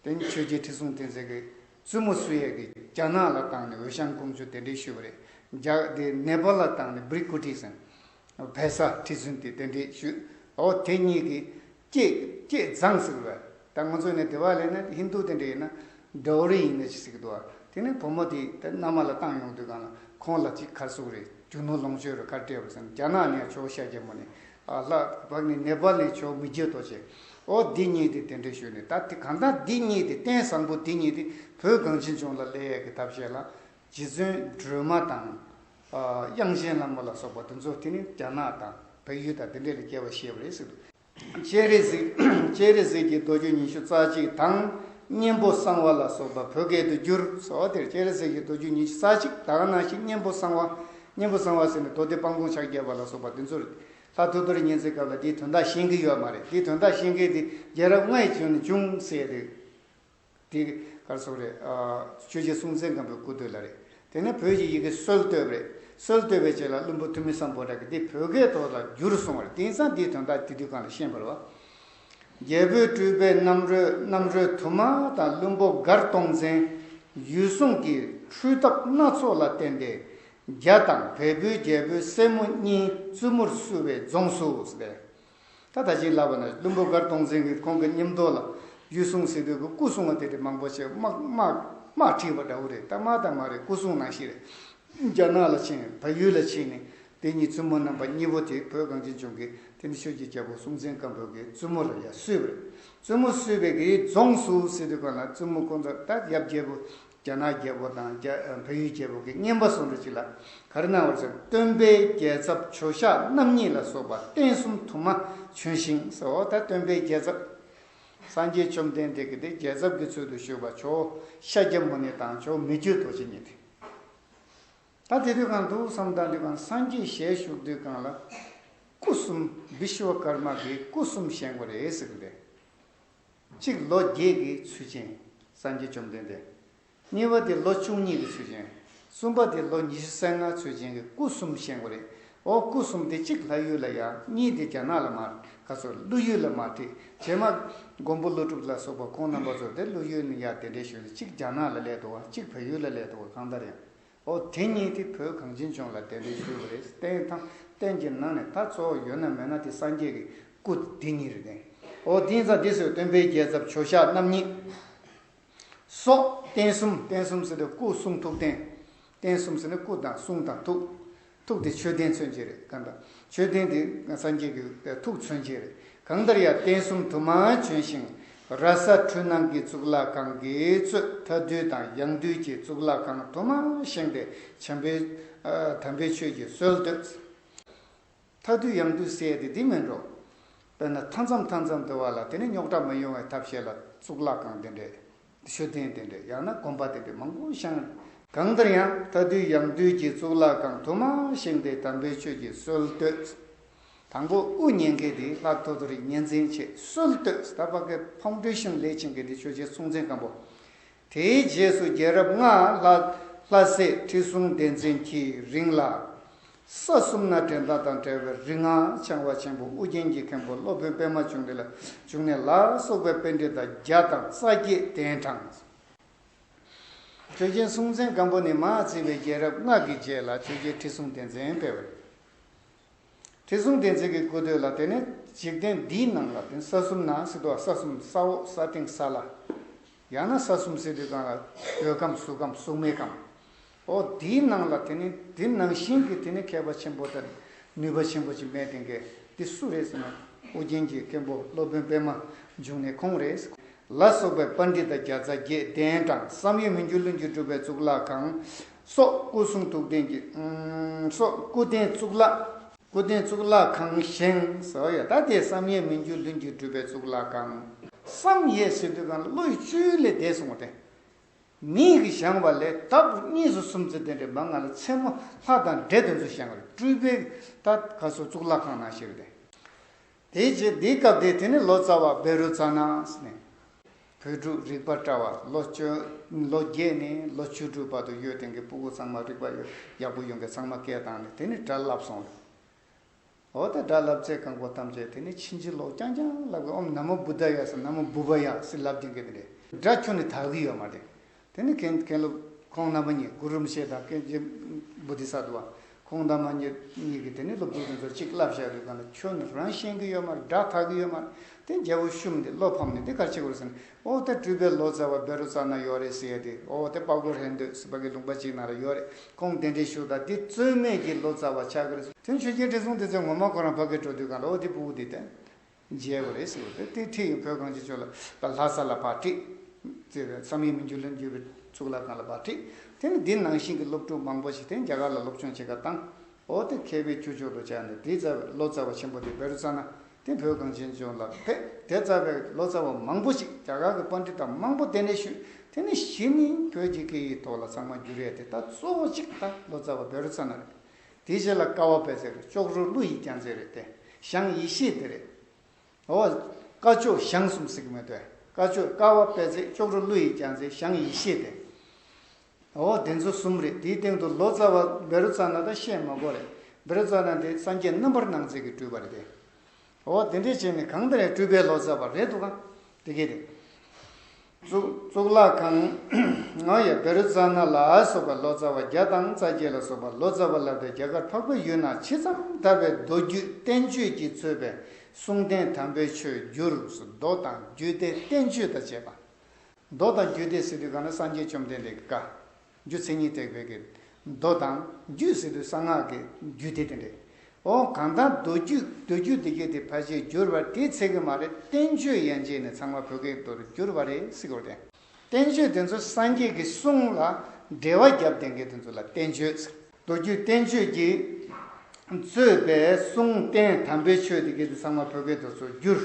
དེ་ནི་ཆོས་རྒྱལ་ཁྲི་སྲོང་ལྡེ་བཙན་གྱིས་བཙུན་མོ་བསུ་ཡས་ཀྱི་རྒྱ་ནག་ལ་བཏང་ནས་འོད་ཤང་ཀོང་ཇོ་གདན་འདྲེན་ཞུས་པ་རེད། རྒྱ་དེ་ནེ་པཱལ་ལ་བཏང་ནས་བྷི་རི་ཀུ་ཊི་ཟེར། བལ་བཟའ་ཁྲི་བཙུན་དེ་གདན་འདྲེན་ཞུས། འོ་དེ་གཉིས་ཀྱིས་སྐྱེས་སྐྱེས་མཛངས་ཟེར་བས། ད་ང་ཚོ་ནས་དེ་བ་ལས་ནས་ཧིན་རྡུ་དེ་འདྲ་ཡིན་ན་ཌོ་རི་ཡིན་ན་ཅི་ཟེར་གི་འདུག་བ། དེ་ནས་བུ་མོ་དེ་ད་མནའ་མ་ལ་བཏང་ཡོང་དུས་གང་ལ་ཁོང་ལ་ཅིག་གར་སོགས་རེད། རྒྱུ་ནོར་ལོངས་སྤྱོད་རུ་གར་སྤྲད་པར་སེམས། རྒྱ་ནག་ནས་ཆོག་ཤ་རྒྱལ་མོ་ནས་ཨ་ལྷ་བག་ནས་ནེ་པཱལ་ནས་ཆོག་མི་རྒྱུ་ཏོ་ཆེ། ཨོ་འདི་གཉིས་དེ་དེ་འདྲ་ཞུས་ནས། ད་དེ་གང་ལྟར་འདི་གཉིས་དེ་རྟེན་བཟང་པོ་འདི་གཉིས་དེ་བོད་གངས་ཅན་ལྗོངས་ལ་སླེབས་ཡས་ཀྱི་ཐབས་ཤེས་ལ་རྗེ་བཙུན་སྒྲོལ་མ་དང་། དབྱངས་ཅན་ལྷ་མོ་ལ་སོགས་པ་དེ་ཚོ་དེ་ནི་རྒྱ་ནག་དང་བལ་ཡུལ་དང་དེ་འདྲ་ལ་སྐྱེ་བ་བཞེས་པ་རེད་ཟེར་འདུག། སྤྱན་རས་གཟིགས། སྤྱན་རས་གཟིགས་ཀྱི་མདོ་རྒྱུད་ཉི་ཤུ་རྩ་གཅིག་དང་། གཉེན་པོ་གསང་བ་ལ་སོགས་པ་བོད་སྐད་དུ་བསྒྱུར་ཟེར་བ་དེར། སྤྱན་རས་གཟིགས་ཀྱི་མདོ་རྒྱུད་ཉི་ཤུ་རྩ་གཅིག་ད་ག་ནང་བཞིན་གཉེན་པོ་གསང་བ། གཉེན་པོ་གསང་བ་ཟེར་ནས་མདོ་སྡེ་དཔལ་མགོན་ཕྱག་བརྒྱ་པ་ལ་སོགས་པ་དེ་ཚོ་རེད། ལྷ་ཐོ་ཐོ་རི་གཉན་བཙན་སྐབས་ལ་དེའི་དོན་དག་ཤེས་ཀྱི་ཡོད་མ་རེད། དེའི་དོན་དག་ཤེས་མཁན་དེ་རྒྱལ་རབས་ལྔ་ཡི་བྱོན་ནས་བྱུང་ཟེར་རེད། དེ་གར་སོགས་རེད། ཆོས་རྒྱལ་སྲོང་བཙན་སྒམ་པོའི་སྐུ་དུས་ལ་རེད། དེ་ནས་བོད་ཀྱི་ཡི་གེ་སྲོལ་བཏོད་པ་རེད། སྲོལ་བཏོད་པའི་རྗེས་ལ་བློན་པོ་ཐོན་མི་སམ་བྷོ་ཊ་གིས་དེ་བོད་སྐད་ཐོག་ལ་བསྒྱུར་སོང་བ་རེད། དེང་སང་དེའི་དོན་དག་དེ་དུས་གང་ལ་ཤེས་པ་རེད་བ། རྒྱལ་པོས་སྤྲུལ་པའི་རྣམ་རོལ་རྣམ་རོལ་དུ་མ་དང་བློན་པོ་མགར་སྟོང་བཙན་ཡུལ་སྲུང་གི་འཕྲུལ་ཐབས་སྣ་ཚོགས་ལ་བརྟེན་ཏེ། རྒྱ་དང་བལ་པོའི་རྒྱལ་པོའི་སྲས་མོ་གཉིས་བཙུན་མོར་བསུ་བའི་རྫོང་བསུ་ཟེར། ད་ད་ཅིག་ལབ་པ་ན་བློན་པོ་མགར་སྟོང་བཙན་གྱིས་ཁོང་གི་མཉམ་དུ་ལ་ཡུལ་སྲུང་ཟེར་དུས་ཀྱི་སྐུ་སྲུང་བ་དེ་འདྲ་མང་པོ་ཞིག་དམག་དམག་དམག་ཁྲིད་པ་འདྲ་བོ་རེད། ད་དམག་དང་མ་རེད། སྐུ་སྲུང་ནང་བཞིན་རེད། རྒྱ་ནག་ལ་ཕྱིན། བལ་ཡུལ་ལ་ཕྱིན་ནས་དེ་གཉིས་བཙུན་མོ་རྣམ་པ་གཉིས་པོ་དེ་བོད་གངས་ཅན་ལྗོངས་ཀྱི་དེ་ནི་ཆོས་ཀྱི་རྒྱལ་པོ་སྲོང་བཙན་སྒམ་པོ་གི་བཙུན་མོ་ལ་ཡ་བསུས་པ་རེད། བཙུན་མོ་བསུས་པའི་གི་རྫོང་བསུ་ཟེར་དུས་གང་ལ་བཙུན་མོ་ཁོང་ཚོ་ད་ཡབ་རྒྱལ་པོ། རྒྱ་ནག་རྒྱལ་པོ་དང་རྒྱ་བལ་ཡུལ་རྒྱལ་པོ་གི་རྔན་པ་སོགས་འདྲ་ཅིག་ལ་ག་རེ་གནང་བར་ཟེར། སྟོན་པའི་རྒྱལ་ཚབ་ཇོ་ཤཱཀ་རྣམ་གཉིས་ལ་སོགས་པ་རྟེན་གསུམ་དུ་མ་བྱོན་ཞིང་ཟེར། འོ་ད་སྟོན་པའི་རྒྱལ་ཚབ། སངས་རྒྱས་བཅོམ་ལྡན་འདས་ཀྱི་དེ་རྒྱལ་ཚབ་ཀྱི་ཚུལ་དུ་བཞུགས་པ་ཇོ་ཤཱཀྱ་མུ་ནེ་དང་ཇོ་མི་བསྐྱོད་རྡོ་རྗེ་གཉིས་ཏེ། ད་དེ་དུས་གང་འདུག་བསམ་བཏང་དུས་གང་སངས་རྒྱས་ཞལ་བཞུགས་དུས་གང་ལ་སྐུ་གསུམ་བི་ཤྭ་ཀརྨ་གིས་སྐུ་གསུམ་བཞེངས་པ་རེད་ཟེར་གི་རེད། གཅིག་ལོ་བརྒྱད་ཀྱི་ཚུལ་ཅན། སངས་རྒྱས་བཅོམ་ལྡན་འདས། གཉིས་པ་དེ་ལོ་བཅུ་གཉིས་ཀྱི་ཚུལ་ཅན། གསུམ་པ་དེ་ལོ་ཉི་ཤུ་རྩ་ལྔ་ཚུལ་ཅན་གྱི་སྐུ་གསུམ་བཞེངས་པ་རེད། འོ་སྐུ་གསུམ་དེ་གཅིག་ལྷ་ཡུལ་ལ་ཡ། གཉིས་དེ་རྒྱ་ནག་ལ་མར་ག་ཚོད་ཀླུ་ཡུལ་ལ་མར་ཁྲིད། རྗེས་མ་མགོན་པོ་ཀླུ་སྒྲུབ་ལ་སོགས་པ་ཁོང་རྣམ་པ་ཚོ་དེ་ཀླུ་ཡུལ་ནས་ཡར་གདན་འདྲེན་ཞུས་ནས་གཅིག་རྒྱ་ནག་ལ་སླེབས་འདུག་བ། གཅིག་བལ་ཡུལ་ལ་སླེབས་འདུག་བ། གང་ལྟར་ཡང་། འོ་དེ་གཉིས་དེ་བོད་གངས་ཅན་ལྗོངས་ལ་གདན་འདྲེན་ཞུས་པ་རེད། རྟེན་དང་རྟེན་གྱི་ནང་ནས་ད་གཙོ་བོ་ཡོད་ན་མེད་ན་དེ་སངས་རྒྱས་ཀྱི་སྐུ་དེ་གཉིས་རེད་དེ། འོ་དེ་ཡིན་ཙང་དེ་ཚོས་སྟོན་པའི་རྒྱལ་ཚབ་ཇོ་ཤཱཀ་རྣམ་གཉིས་སོགས་རྟེན་གསུམ། རྟེན་གསུམ་ཟེར་དུས་སྐུ་གསུང་ཐུགས་རྟེན། རྟེན་གསུམ་ཟེར་ན་སྐུ་དང་གསུང་དང་ཐུགས། ཐུགས་དེ་མཆོད་རྟེན་མཚོན་བྱེད་རེད། གང་ལྟར་མཆོད་རྟེན་དེ་སངས་རྒྱས་ཀྱི་ཐུགས་མཚོན་བྱེད་རེད། གང་ལྟར་ཡང་རྟེན་གསུམ་དུ་མ་བྱོན་ཞིང་། ར་ས་འཕྲུལ་སྣང་གི་གཙུག་ལག་ཁང་གི་གཙོས་མཐའ་འདུལ་དང་ཡང་འདུལ་གྱི་གཙུག་ལག་ཁང་དུ་མ་བཞེངས་ཏེ་བྱམས་པའི་དམ་པའི་ཆོས་ཀྱི་སྲོལ་བཏོད། མཐའ་འདུལ་ཡང་འདུལ་ཟེར་ཏེ་འདི་མིན་འགྲོ། དཔེར་ན་མཐའ་མཚམས་མཐའ་མཚམས་དུ་བ་ལ་དེ་ནི་རྙོག་དྲ་མ་ཡོང་བའི་ཐབས་ཤེས་ལ་གཙུག་ལག་ཁང་དེ་འདྲས། མཆོད་རྟེན་དེ་འདྲས་ཡང་ན་དགོན་པ་དེ་འདྲས་མང་པོ་བཞེངས། གང་ལྟར་ཡང་མཐའ་འདུལ་ཡང་འདུལ་གྱི་གཙུག་ལག་ཁང་དུ་མ་བཞེངས་ཏེ་དམ་པའི་ཆོས་ཀྱི་སྲོལ་བཏོད། དང་པོ་དབུ་བརྙེས་མཁན་དེ་ལྷ་ཐོ་ཐོ་རི་གཉན་བཙན་ཆེ་སྲོལ་བཏོད་ད་བ་གའི་ཕོམ་འབྲུ་ཤིང་ལས་ཆེན་གྱི་དེ་ཆོས་རྗེ་སྲོང་བཙན་སྒམ་པོ། དེའི་རྗེས་སུ་རྒྱལ་རབས་ལྔ་ལྷ་ལྷ་སྲས་ཁྲི་སྲོང་ལྡེ་བཙན་གྱི་རིང་ལ། ས་གསུམ་ན་འགྲན་ཟླ་དང་བྲལ་བའི་རིག་སྔགས་འཆང་བ་ཆེན་པོ་ཨུ་རྒྱན་གྱི་མཁན་པོ་སློབ་དཔོན་པདྨ་འབྱུང་གནས་ལ་འབྱུང་གནས་ལ་སོགས་པའི་པཎྜི་ཏ་བརྒྱ་དང་རྩ་བརྒྱད་གདན་དྲངས། ཆོས་རྒྱལ་སྲོང་བཙན་སྒམ་པོ་ནས་མར་བརྩིས་པའི་རྒྱལ་རབས་ལྔ་གི་རྗེས་ལ་ཆོས་རྒྱལ་ཁྲི་སྲོང་ལྡེ་བཙན་ཕེབས་པ་རེད། ཁྲི་སྲོང་ལྡེ་བཙན་གྱི་སྐུ་དུས་ལ་དེ་ནི་འཇིག་རྟེན་འདིའི་ནང་ལ་དེ་ས་གསུམ་ན་ཟེར་དུས་ས་གསུམ་ས་འོག་ས་སྟེང་ས་བླ། ཡང་ན་ས་གསུམ་ཟེར་དུས་གང་ལ་འོད་ཁམས་གཟུགས་ཁམས་གཟུགས་མེད་ཁམས། འོ་དེའི་ནང་ལ་དེ་ནི་དེ་ནང་བཞིན་གྱི་དེ་ནི་མཁས་པ་ཆེན་པོ་དང་ནུས་པ་ཆེན་པོ་ཅིག་མེད་དེ་གས་དེ་སུ་རེད་ཟེར་ན་ཨོ་རྒྱན་གྱི་མཁན་པོ་སློབ་དཔོན་པདྨ་འབྱུང་གནས་ཁོང་རེད། ལ་སོགས་པའི་པཎྜི་ཏ་བརྒྱ་རྩ་བརྒྱད་གདན་དྲངས། བསམ་ཡས་མི་འགྱུར་ལྷུན་གྱིས་གྲུབ་པའི་གཙུག་ལག་ཁང་སོགས་སྐུ་གསུང་ཐུགས་རྟེན་གྱི་སོགས་སྐུ་རྟེན་གཙུག་ལག་སྐུ་རྟེན་གཙུག་ལག་ཁང་བཞེངས་སོ་ཡ། ད་དེ་བསམ་ཡས་མི་འགྱུར་ལྷུན་གྱིས་གྲུབ་པའི་གཙུག་ལག་ཁང་། བསམ་ཡས་ཟེར་དུས་གང་ལ་བློ་ཡི་བཅུད་ལས་འདས་སོང་བ་དེ། མིག་གིས་བཞེངས་པ་ལས་ལྡབ་གཉིས་སུ་གསུམ་ཚེ་དེ་འདྲའི་མ་ང་ལ་མཚན་མོ་ལྷ་དང་འདྲེ་དེ་ཚོ་བཞེངས་པ་རེད། སྤྲུལ་པའི་ད་ག་སོ་གཙུག་ལག་ཁང་ནང་བཞིན་རེད་དེ། དེའི་རྗེས་འདིའི་སྐབས་དེ་དེ་ནི་ལོ་ཙཱ་བ་བཻ་རོ་ཙ་ན་ཟེར་ནས། བོད་ཕྲུག་རིག་པ་བཀྲ་བ་ལོ་བཅུ་ལོ་བརྒྱད་ནས་ལོ་བཅུ་དྲུག་བར་དུ་ཡོད་དེང་གི་སྤུ་གུ་ཚང་མ་རིག་པ་ཡོད་ཡག་པོ་ཡོང་གི་ཚང་མ་སྐད་བཏང་ནས་དེ་ནི་སྒྲ་བསླབས་སོང་། འོ་དེ་སྒྲ་བསླབ་ཚེ་གང་པོ་ཐམས་ཅད་དེ་ནི་ཕྱིན་ཅི་ལོག་རྐྱང་རྐྱང་བསླབ་གི་ཨོམ་ན་མོ་བུདྡྷ་ཡ་ཟེར་ན་མོ་བུ་བ་ཡ་ཟེར་ལབ་དེང་གི་དེ་རེད། སྒྲ་ཁྱོན་ནས་དག་གི་ཡོད་མ་རེད། དེ་ནི་མཁན་མཁན་སློབ་ཁོང་རྣམ་པ་གཉིས་གུ་རུ་རིན་པོ་ཆེ་དང་མཁན་ཆེན་བོ་དྷི་ས་ཏྭ་བ། ཁོང་རྣམ་པ་གཉིས་གཉིས་ཀྱིས་དེ་ནི་སློབ་ཕྲུག་དེ་ཚོར་གཅིག་བསླབ་བཞག་དུས་གང་ལ་ཁྱོན་རང་ཤེས་ཀྱི་ཡོད་མ་རེད། སྒྲ་དག་གི་ཡོད་མ་རེད། དེ་རྒྱལ་པོ་ཤུམ་དེ་བློ་ཕམ་ནས་དེ་ག་རེ་བྱེད་དགོས་རེད་ཟེར་ན། ཨོ་དེ་སྤྲུལ་པའི་ལོ་ཙཱ་བ་བཻ་རོ་ཙ་ན་ཡོད་རེད་ཟེར་ཡ་དེ། ཨོ་དེ་དཔའ་བོ་རེད་འདོད་ཟེར་བ་གི་ལུང་པ་གཅིག་ནང་ལ་ཡོད་རེད། ཁོང་གདན་འདྲེན་ཞུ་དང་དེ་རྩོད་མེད་ཀྱི་ལོ་ཙཱ་བ་ཆགས་ཀྱི་རེད། དེ་ཆོས་རྒྱལ་ཁྲི་སྲོང་ལྡེ་བཙན་ངོ་མ་ཁོ་རང་ཕ་གིར་འགྲོ་དུས་གང་ལ་ཨོ་དེ་སྤུ་གུ་དེ་དེ། མཇལ་བ་རེད་ཟེར་བ་དེ་དེ་ཁྲིད་ཡོང་བོད་གངས་ཅན་ལྗོངས་ལ་ལྷ་ས་ལ་ཕར་ཁྲིད། ཟེར་བས་བསམ་ཡས་མི་འགྱུར་ལྷུན་གྱིས་གྲུབ་པའི་གཙུག་ལག་ཁང་ལ་ཕར་ཁྲིད། དེ་ནི་འདི་ནང་བཞིན་གྱི་སློབ་ཕྲུག་མང་པོ་ཞིག་དེ་རྒྱ་གར་ལ་སློབ་སྦྱོང་བྱེད་ག་བཏང་། འོ་དེ་མཁས་པའི་ཁྱུ་མཆོག་ཏུ་ཆགས་ནས་དེ་རྩ་བའི་ལོ་ཙཱ་བ་ཆེན་པོ་དེ་བཻ་རོ་ཙ་ན་དེ་བོད་གངས་ཅན་ལྗོངས་ལ་ཕེབས། དེ་རྩ་བའི་ལོ་ཙཱ་བ་མང་པོ་ཞིག་རྒྱ་གར་གྱི་པཎྜི་ཏ་མང་པོ་གདན་འདྲེན་ཞུས། དེ་ནི་གཞི་ནི་བོད་ཀྱི་སྐད་ཡིག་ཐོག་ལ་ཚང་མ་བསྒྱུར་ཡས་དེ་ད་གཙོ་བོ་གཅིག་ད་ལོ་ཙཱ་བ་བཻ་རོ་ཙ་ན་རེད། དེའི་རྗེས་ལ་ཀ་བ་པད་ཚལ་རེད། ཅོག་རོ་ཀླུ་ཡི་རྒྱལ་མཚན་རེད་དེ། ཞང་ཡེ་ཤེས་དེ་རེད། འོ། སྐ་ཅོག་ཞང་གསུམ་ཟེར་གི་མེད་དོ། སྐ་ཅོག་ཀ་བ་པད་ཚལ་ཅོག་རོ་ཀླུ་ཡི་རྒྱལ་མཚན་ཞང་ཡེ་ཤེས་དེ། འོ་དེ་ཚོ་གསུམ་རེད། དེའི་སྟེང་དུ་ལོ་ཙཱ་བ་བཻ་རོ་ཙ་ན་ད་བཤད་མ་དགོས་རེད། བཻ་རོ་ཙ་ན་དེ་སངས་རྒྱས་རྣམ་པར་སྣང་མཛད་ཀྱི་སྤྲུལ་པ་རེད་དེ། འོ་དེ་འདྲས་བྱས་ནས་གང་ལྟར་ཡང་སྤྲུལ་པའི་ལོ་ཙཱ་བ་རེད་འདུག་ག་དེ་གས་རེད། གཙུག་གཙུག་ལག་ཁང་། ང་ཡི་བཻ་རོ་ཙ་ན་ལ་སོགས་པ་ལོ་ཙཱ་བ་བརྒྱ་དང་རྩ་བརྒྱད་ལ་སོགས་པ་ལོ་ཙཱ་བ་ལབ་སྟེ་རྒྱ་གར་འཕགས་པའི་ཡུལ་ན་ཇི་ཙམ་དར་བའི་མདོ་རྒྱུད་བསྟན་བཅོས་ཀྱིས་གཙོས་པའི་གསུང་རྟེན་དམ་པའི་ཆོས་བསྒྱུར། མདོ་དང་རྒྱུད་སྡེ་བསྟན་བཅོས་དང་བཅས་པ། མདོ་དང་རྒྱུད་སྡེ་ཟེར་དུས་གང་ན་སངས་རྒྱས་བཅོམ་ལྡན་འདས་ཀྱི་བཀའ། རྒྱུ་མཚན་ཉིད་ཐེག་པའི་གི་མདོ་དང་རྒྱུད་ཟེར་དུས་གསང་སྔགས་ཀྱི་རྒྱུད་སྡེ་དེ་འདྲས། འོ་གང་ལྟར་མདོ་རྒྱུད་མདོ་རྒྱུད་འདི་གས་དེ་ཕལ་ཆེར་བསྒྱུར་བ་དེ་ཚད་གི་མ་རེད། བསྟན་བཅོས་ཡན་ཆད་ནས་ཚང་མ་བོད་སྐད་དུ་བསྒྱུར་བ་རེད་ཟེར་གི་རེད། བསྟན་བཅོས་དེ་ཚོ་སངས་རྒྱས་ཀྱི་གསུང་ལ་འགྲེལ་བ་བརྒྱབ་དེ་གས་དེ་ཚོ་ལ་བསྟན་བཅོས་ཟེར། མདོ་རྒྱུད་བསྟན་བཅོས་ཀྱིས་གཙོས་པའི་གསུང་རྟེན་དམ་པའི་ཆོས་དེ་གས་དེ་ཚང་མ་བོད་སྐད་དུ་ཚུར་བསྒྱུར།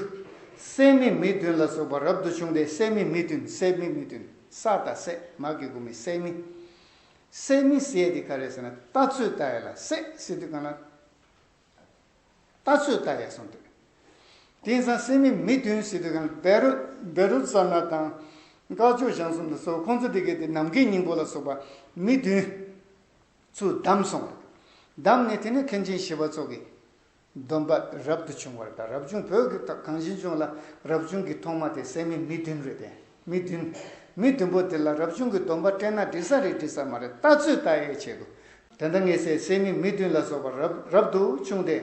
སད་མི་མི་བདུན་ལ་སོགས་པ་རབ་ཏུ་བྱུང་སྟེ། སད་མི་མི་བདུན། སད་མི་མི་བདུན། ས་དང་སད་མ་གི་གུ་མི་སད་མི། སད་མི་ཟེར་དེ་ག་རེ་ཟེར་ན་ལྟ་ཚོད་ལྟ་ཡ་ལ་སད་ཟེར་དུས་གང་ལ། ལྟ་ཚོད་ལྟ་ཡ་སོང་དུས། དེང་སང་སད་མི་མི་བདུན་ཟེར་དུས་གང་ལ་བཻ་རོ་བཻ་རོ་ཙ་ན་དང་། སྐ་ཅོག་ཞང་གསུམ་ལ་སོགས་ཁོང་ཚོ་དེ་གས་དེ་ནམ་མཁའི་སྙིང་པོ་ལ་སོགས་པ་མི་བདུན། ཚུར་བདམས་སོང་བ་རེད། བདམས་ནས་དེ་ནས་མཁན་ཆེན་ཞི་བ་འཚོ་གིས་སྡོམ་པ་རབ་ཏུ་བྱུང་བ་རེད། ད་རབ་བྱུང་བོད་ཀྱི་གངས་ཅན་ལྗོངས་ལ་རབ་བྱུང་གི་ཐོག་མ་དེ་སད་མི་མི་བདུན་རེད་དེ། མི་བདུན། མི་བདུན་པོ་དེ་ལ་རབ་བྱུང་གི་སྡོམ་པ་སྤྲད་ན་འགྲིག་ས་རེད་འགྲིག་ས་མ་རེད་ལྟ་ཚོད་ལྟ་ཡའི་ཆེད་དུ། དེ་འདྲ་ངེས་སེ་སད་མི་མི་བདུན་ལ་སོགས་པ་རབ་རབ་ཏུ་བྱུང་སྟེ།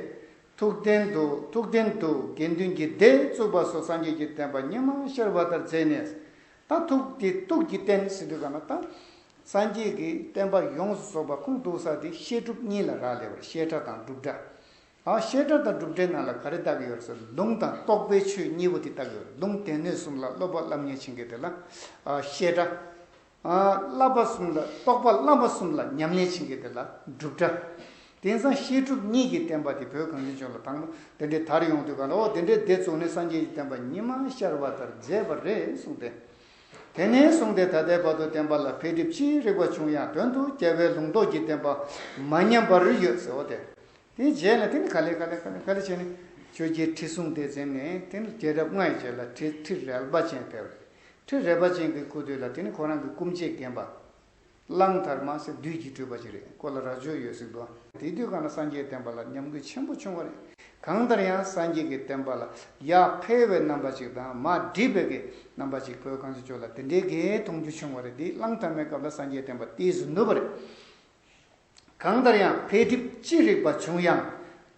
ཐུགས་རྟེན་དུ་ཐུགས་རྟེན་དུ་དགེ་འདུན་གྱི་སྡེ་བཙུགས་པ་སོགས་སངས་རྒྱས་ཀྱི་བསྟན་པ་ཉི་མ་ཤར་བ་ལྟར་མཛད་ནས། ད་ཐུགས་དེ་ཐུགས་ཀྱི་རྟེན་ཟེར་དུས་ག་ན་ད། སངས་རྒྱས་ཀྱི་བསྟན་པ་ཡོངས་སུ་རྫོགས་པ་ཁོང་འདུག་ས་དེ་བཤད་སྒྲུབ་གཉིས་ལ་རག་ལས་པར་བཤད་གྲྭ་དང་སྒྲུབ་གྲྭ། ཨ་བཤད་གྲྭ་དང་སྒྲུབ་གྲྭའི་ནང་ལ་ག་རེ་བལྟ་གི་ཡོད་ཟེར། ལུང་དང་རྟོགས་པའི་ཆོས་གཉིས་པོ་དེ་བལྟ་གི་ཡོད། ལུང་སྡེ་སྣོད་གསུམ་ལ་སློབ་པ་བསླབ་ཉན་བྱེད་མཁན་དེ་ལ་ཨ་བཤད་གྲྭ། ཨ་བསླབ་པ་གསུམ་ལ་རྟོགས་པ་བསླབ་པ་གསུམ་ལ་ཉམས་ལེན་བྱེད་མཁན་དེ་ལ་སྒྲུབ་གྲྭ། དེང་སང་བཤད་སྒྲུབ་གཉིས་ཀྱི་བསྟན་པ་དེ་བོད་གངས་ཅན་ལྗོངས་ལ་དང་པོ་དེ་འདྲའི་དར་ཡོང་དུས་ག་ལ་འོ་དེ་འདྲའི་སྡེ་བཙུགས་ནས་སངས་རྒྱས་ཀྱི་བསྟན་པ་ཉི་མ་ཤར་བ་ལྟར་མཛད་པ་རེད་གསུངས་ཏེ། དེ་ནས་བཟུང་སྟེ་ད་ལྟའི་བར་དུ་བསྟན་པ་ལ་འཕེལ་འགྲིབ་ཅི་རིགས་པ་བྱུང་ཡང་དོན་དུ་རྒྱལ་བའི་ལུང་རྟོགས་ཀྱི་བསྟན་པ་མ་ཉམས་པར་ཡོད་ཟེར་བ་དེ། དེའི་རྗེས་ལ་དེ་ནི་ག་ལེ་ག་ལེ་ག་ལེ་ག་ལེ་བྱས་ནས་ཆོས་རྒྱལ་ཁྲི་སྲོང་ལྡེ་བཙན་ནས་དེ་ནི་རྒྱལ་རབས་ལྔ་ཡི་རྗེས་ལ་ཁྲི་ཁྲི་རལ་པ་ཅན་ཕེབས་རེད། ཁྲི་རལ་པ་ཅན་གྱི་སྐུ་དུས་ལ་དེ་ནི་ཁོ་རང་གི་སྐུ་མཆེད་རྒན་པ། གླང་དར་མ་ཟེར་བདུད་ཀྱི་སྤྲུལ་པ་ཅིག་རེད། ཁོ་ལ་རྭ་ཅོ་ཡོད་ཟེར་གི་འདུག་དེ་དུས་གང་ལ་སངས་རྒྱས་བསྟན་པ་ལ་ཉམས་རྒུད་ཆེན་པོ་བྱུང་བ་རེད། གང་ལྟར་ཡང་སངས་རྒྱས་ཀྱི་བསྟན་པ་ལ་ཡར་འཕེལ་བའི་རྣམ་པ་ཅིག་དང་མར་འགྲིབ་པའི་གི་རྣམ་པ་ཅིག་བོད་གངས་ཅན་ལྗོངས་ལ་དེ་འདྲའི་གི་མཐོང་རྒྱུ་བྱུང་བ་རེད། འདི་གླང་དར་མའི་སྐབས་ལ་སངས་རྒྱས་བསྟན་པ་ཏོག་ཙམ་ནུབ་པ་རེད། གང་ལྟར་ཡང་འཕེལ་འགྲིབ་ཅི་རིགས་པ་བྱུང་ཡང་།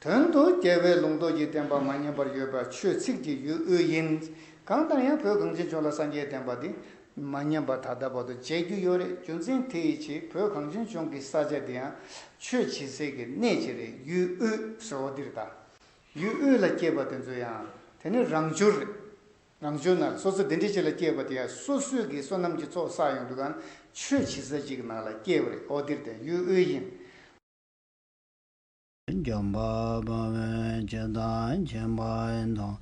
དོན་དུ་རྒྱལ་བའི་ལུང་རྟོགས་ཀྱི་བསྟན་པ་མ་ཉམས་པར་ཡོད་པ་ཆོས་ཚིག་གི་ཡུལ་དབུས་ཡིན། གང་ལྟར་ཡང་བོད་གངས་ཅན་ལྗོངས་ལ་སངས་རྒྱས་བསྟན་པ་འདི་མ་ཉམས་པ་ད་ལྟ་བར་དུ་མཇལ་རྒྱུ་ཡོད་རེད། རྒྱུ་མཚན་དེ་ཡི་ཕྱིར་བོད་གངས་ཅན་ལྗོངས་ཀྱི་ས་ཆ་འདི་ཡང་ཆོས་བྱེད་སའི་གི་གནས་ཅིག་རེད། ཡུལ་དབུས་ཟེར་བ་འདི་རེད་ད། ཡུལ་དབུས་ལ་སྐྱེས་པ་དེ་ཚོ་ཡང་དེ་ནི་རང་འབྱོར་རེད། རང་བྱུང་ན་སོ་སོ་དེ་འདྲའི་ཅིག་ལ་སྐྱེས་པ་དེ་ཡང་སོ་སོའི་གི་བསོད་ནམས་ཀྱི་ཚོགས་བསགས་ཡོང་དུས་གང་ཆོས་བྱེད་ས་ཅིག་གི་ནང་ལ་སྐྱེས་པ་རེད། ཨོ་དེར་བརྟེན་ཡུལ་དབུས་ཡིན། འཇམ་དཔལ་དཔའ་བོས་ཇི་ལྟར་མཁྱེན་པ་དང་།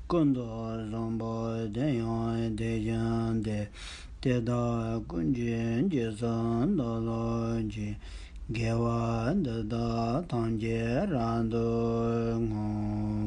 ཀུན་ཏུ་བཟང་པོ་དེ་ཡང་དེ་བཞིན་ཏེ། དེ་དག་ཀུན་གྱི་རྗེས་སུ་བདག་སློབ་ཅིང་། དགེ་བ་འདི་དག་ཐམས་ཅད་རབ་ཏུ་བསྔོ།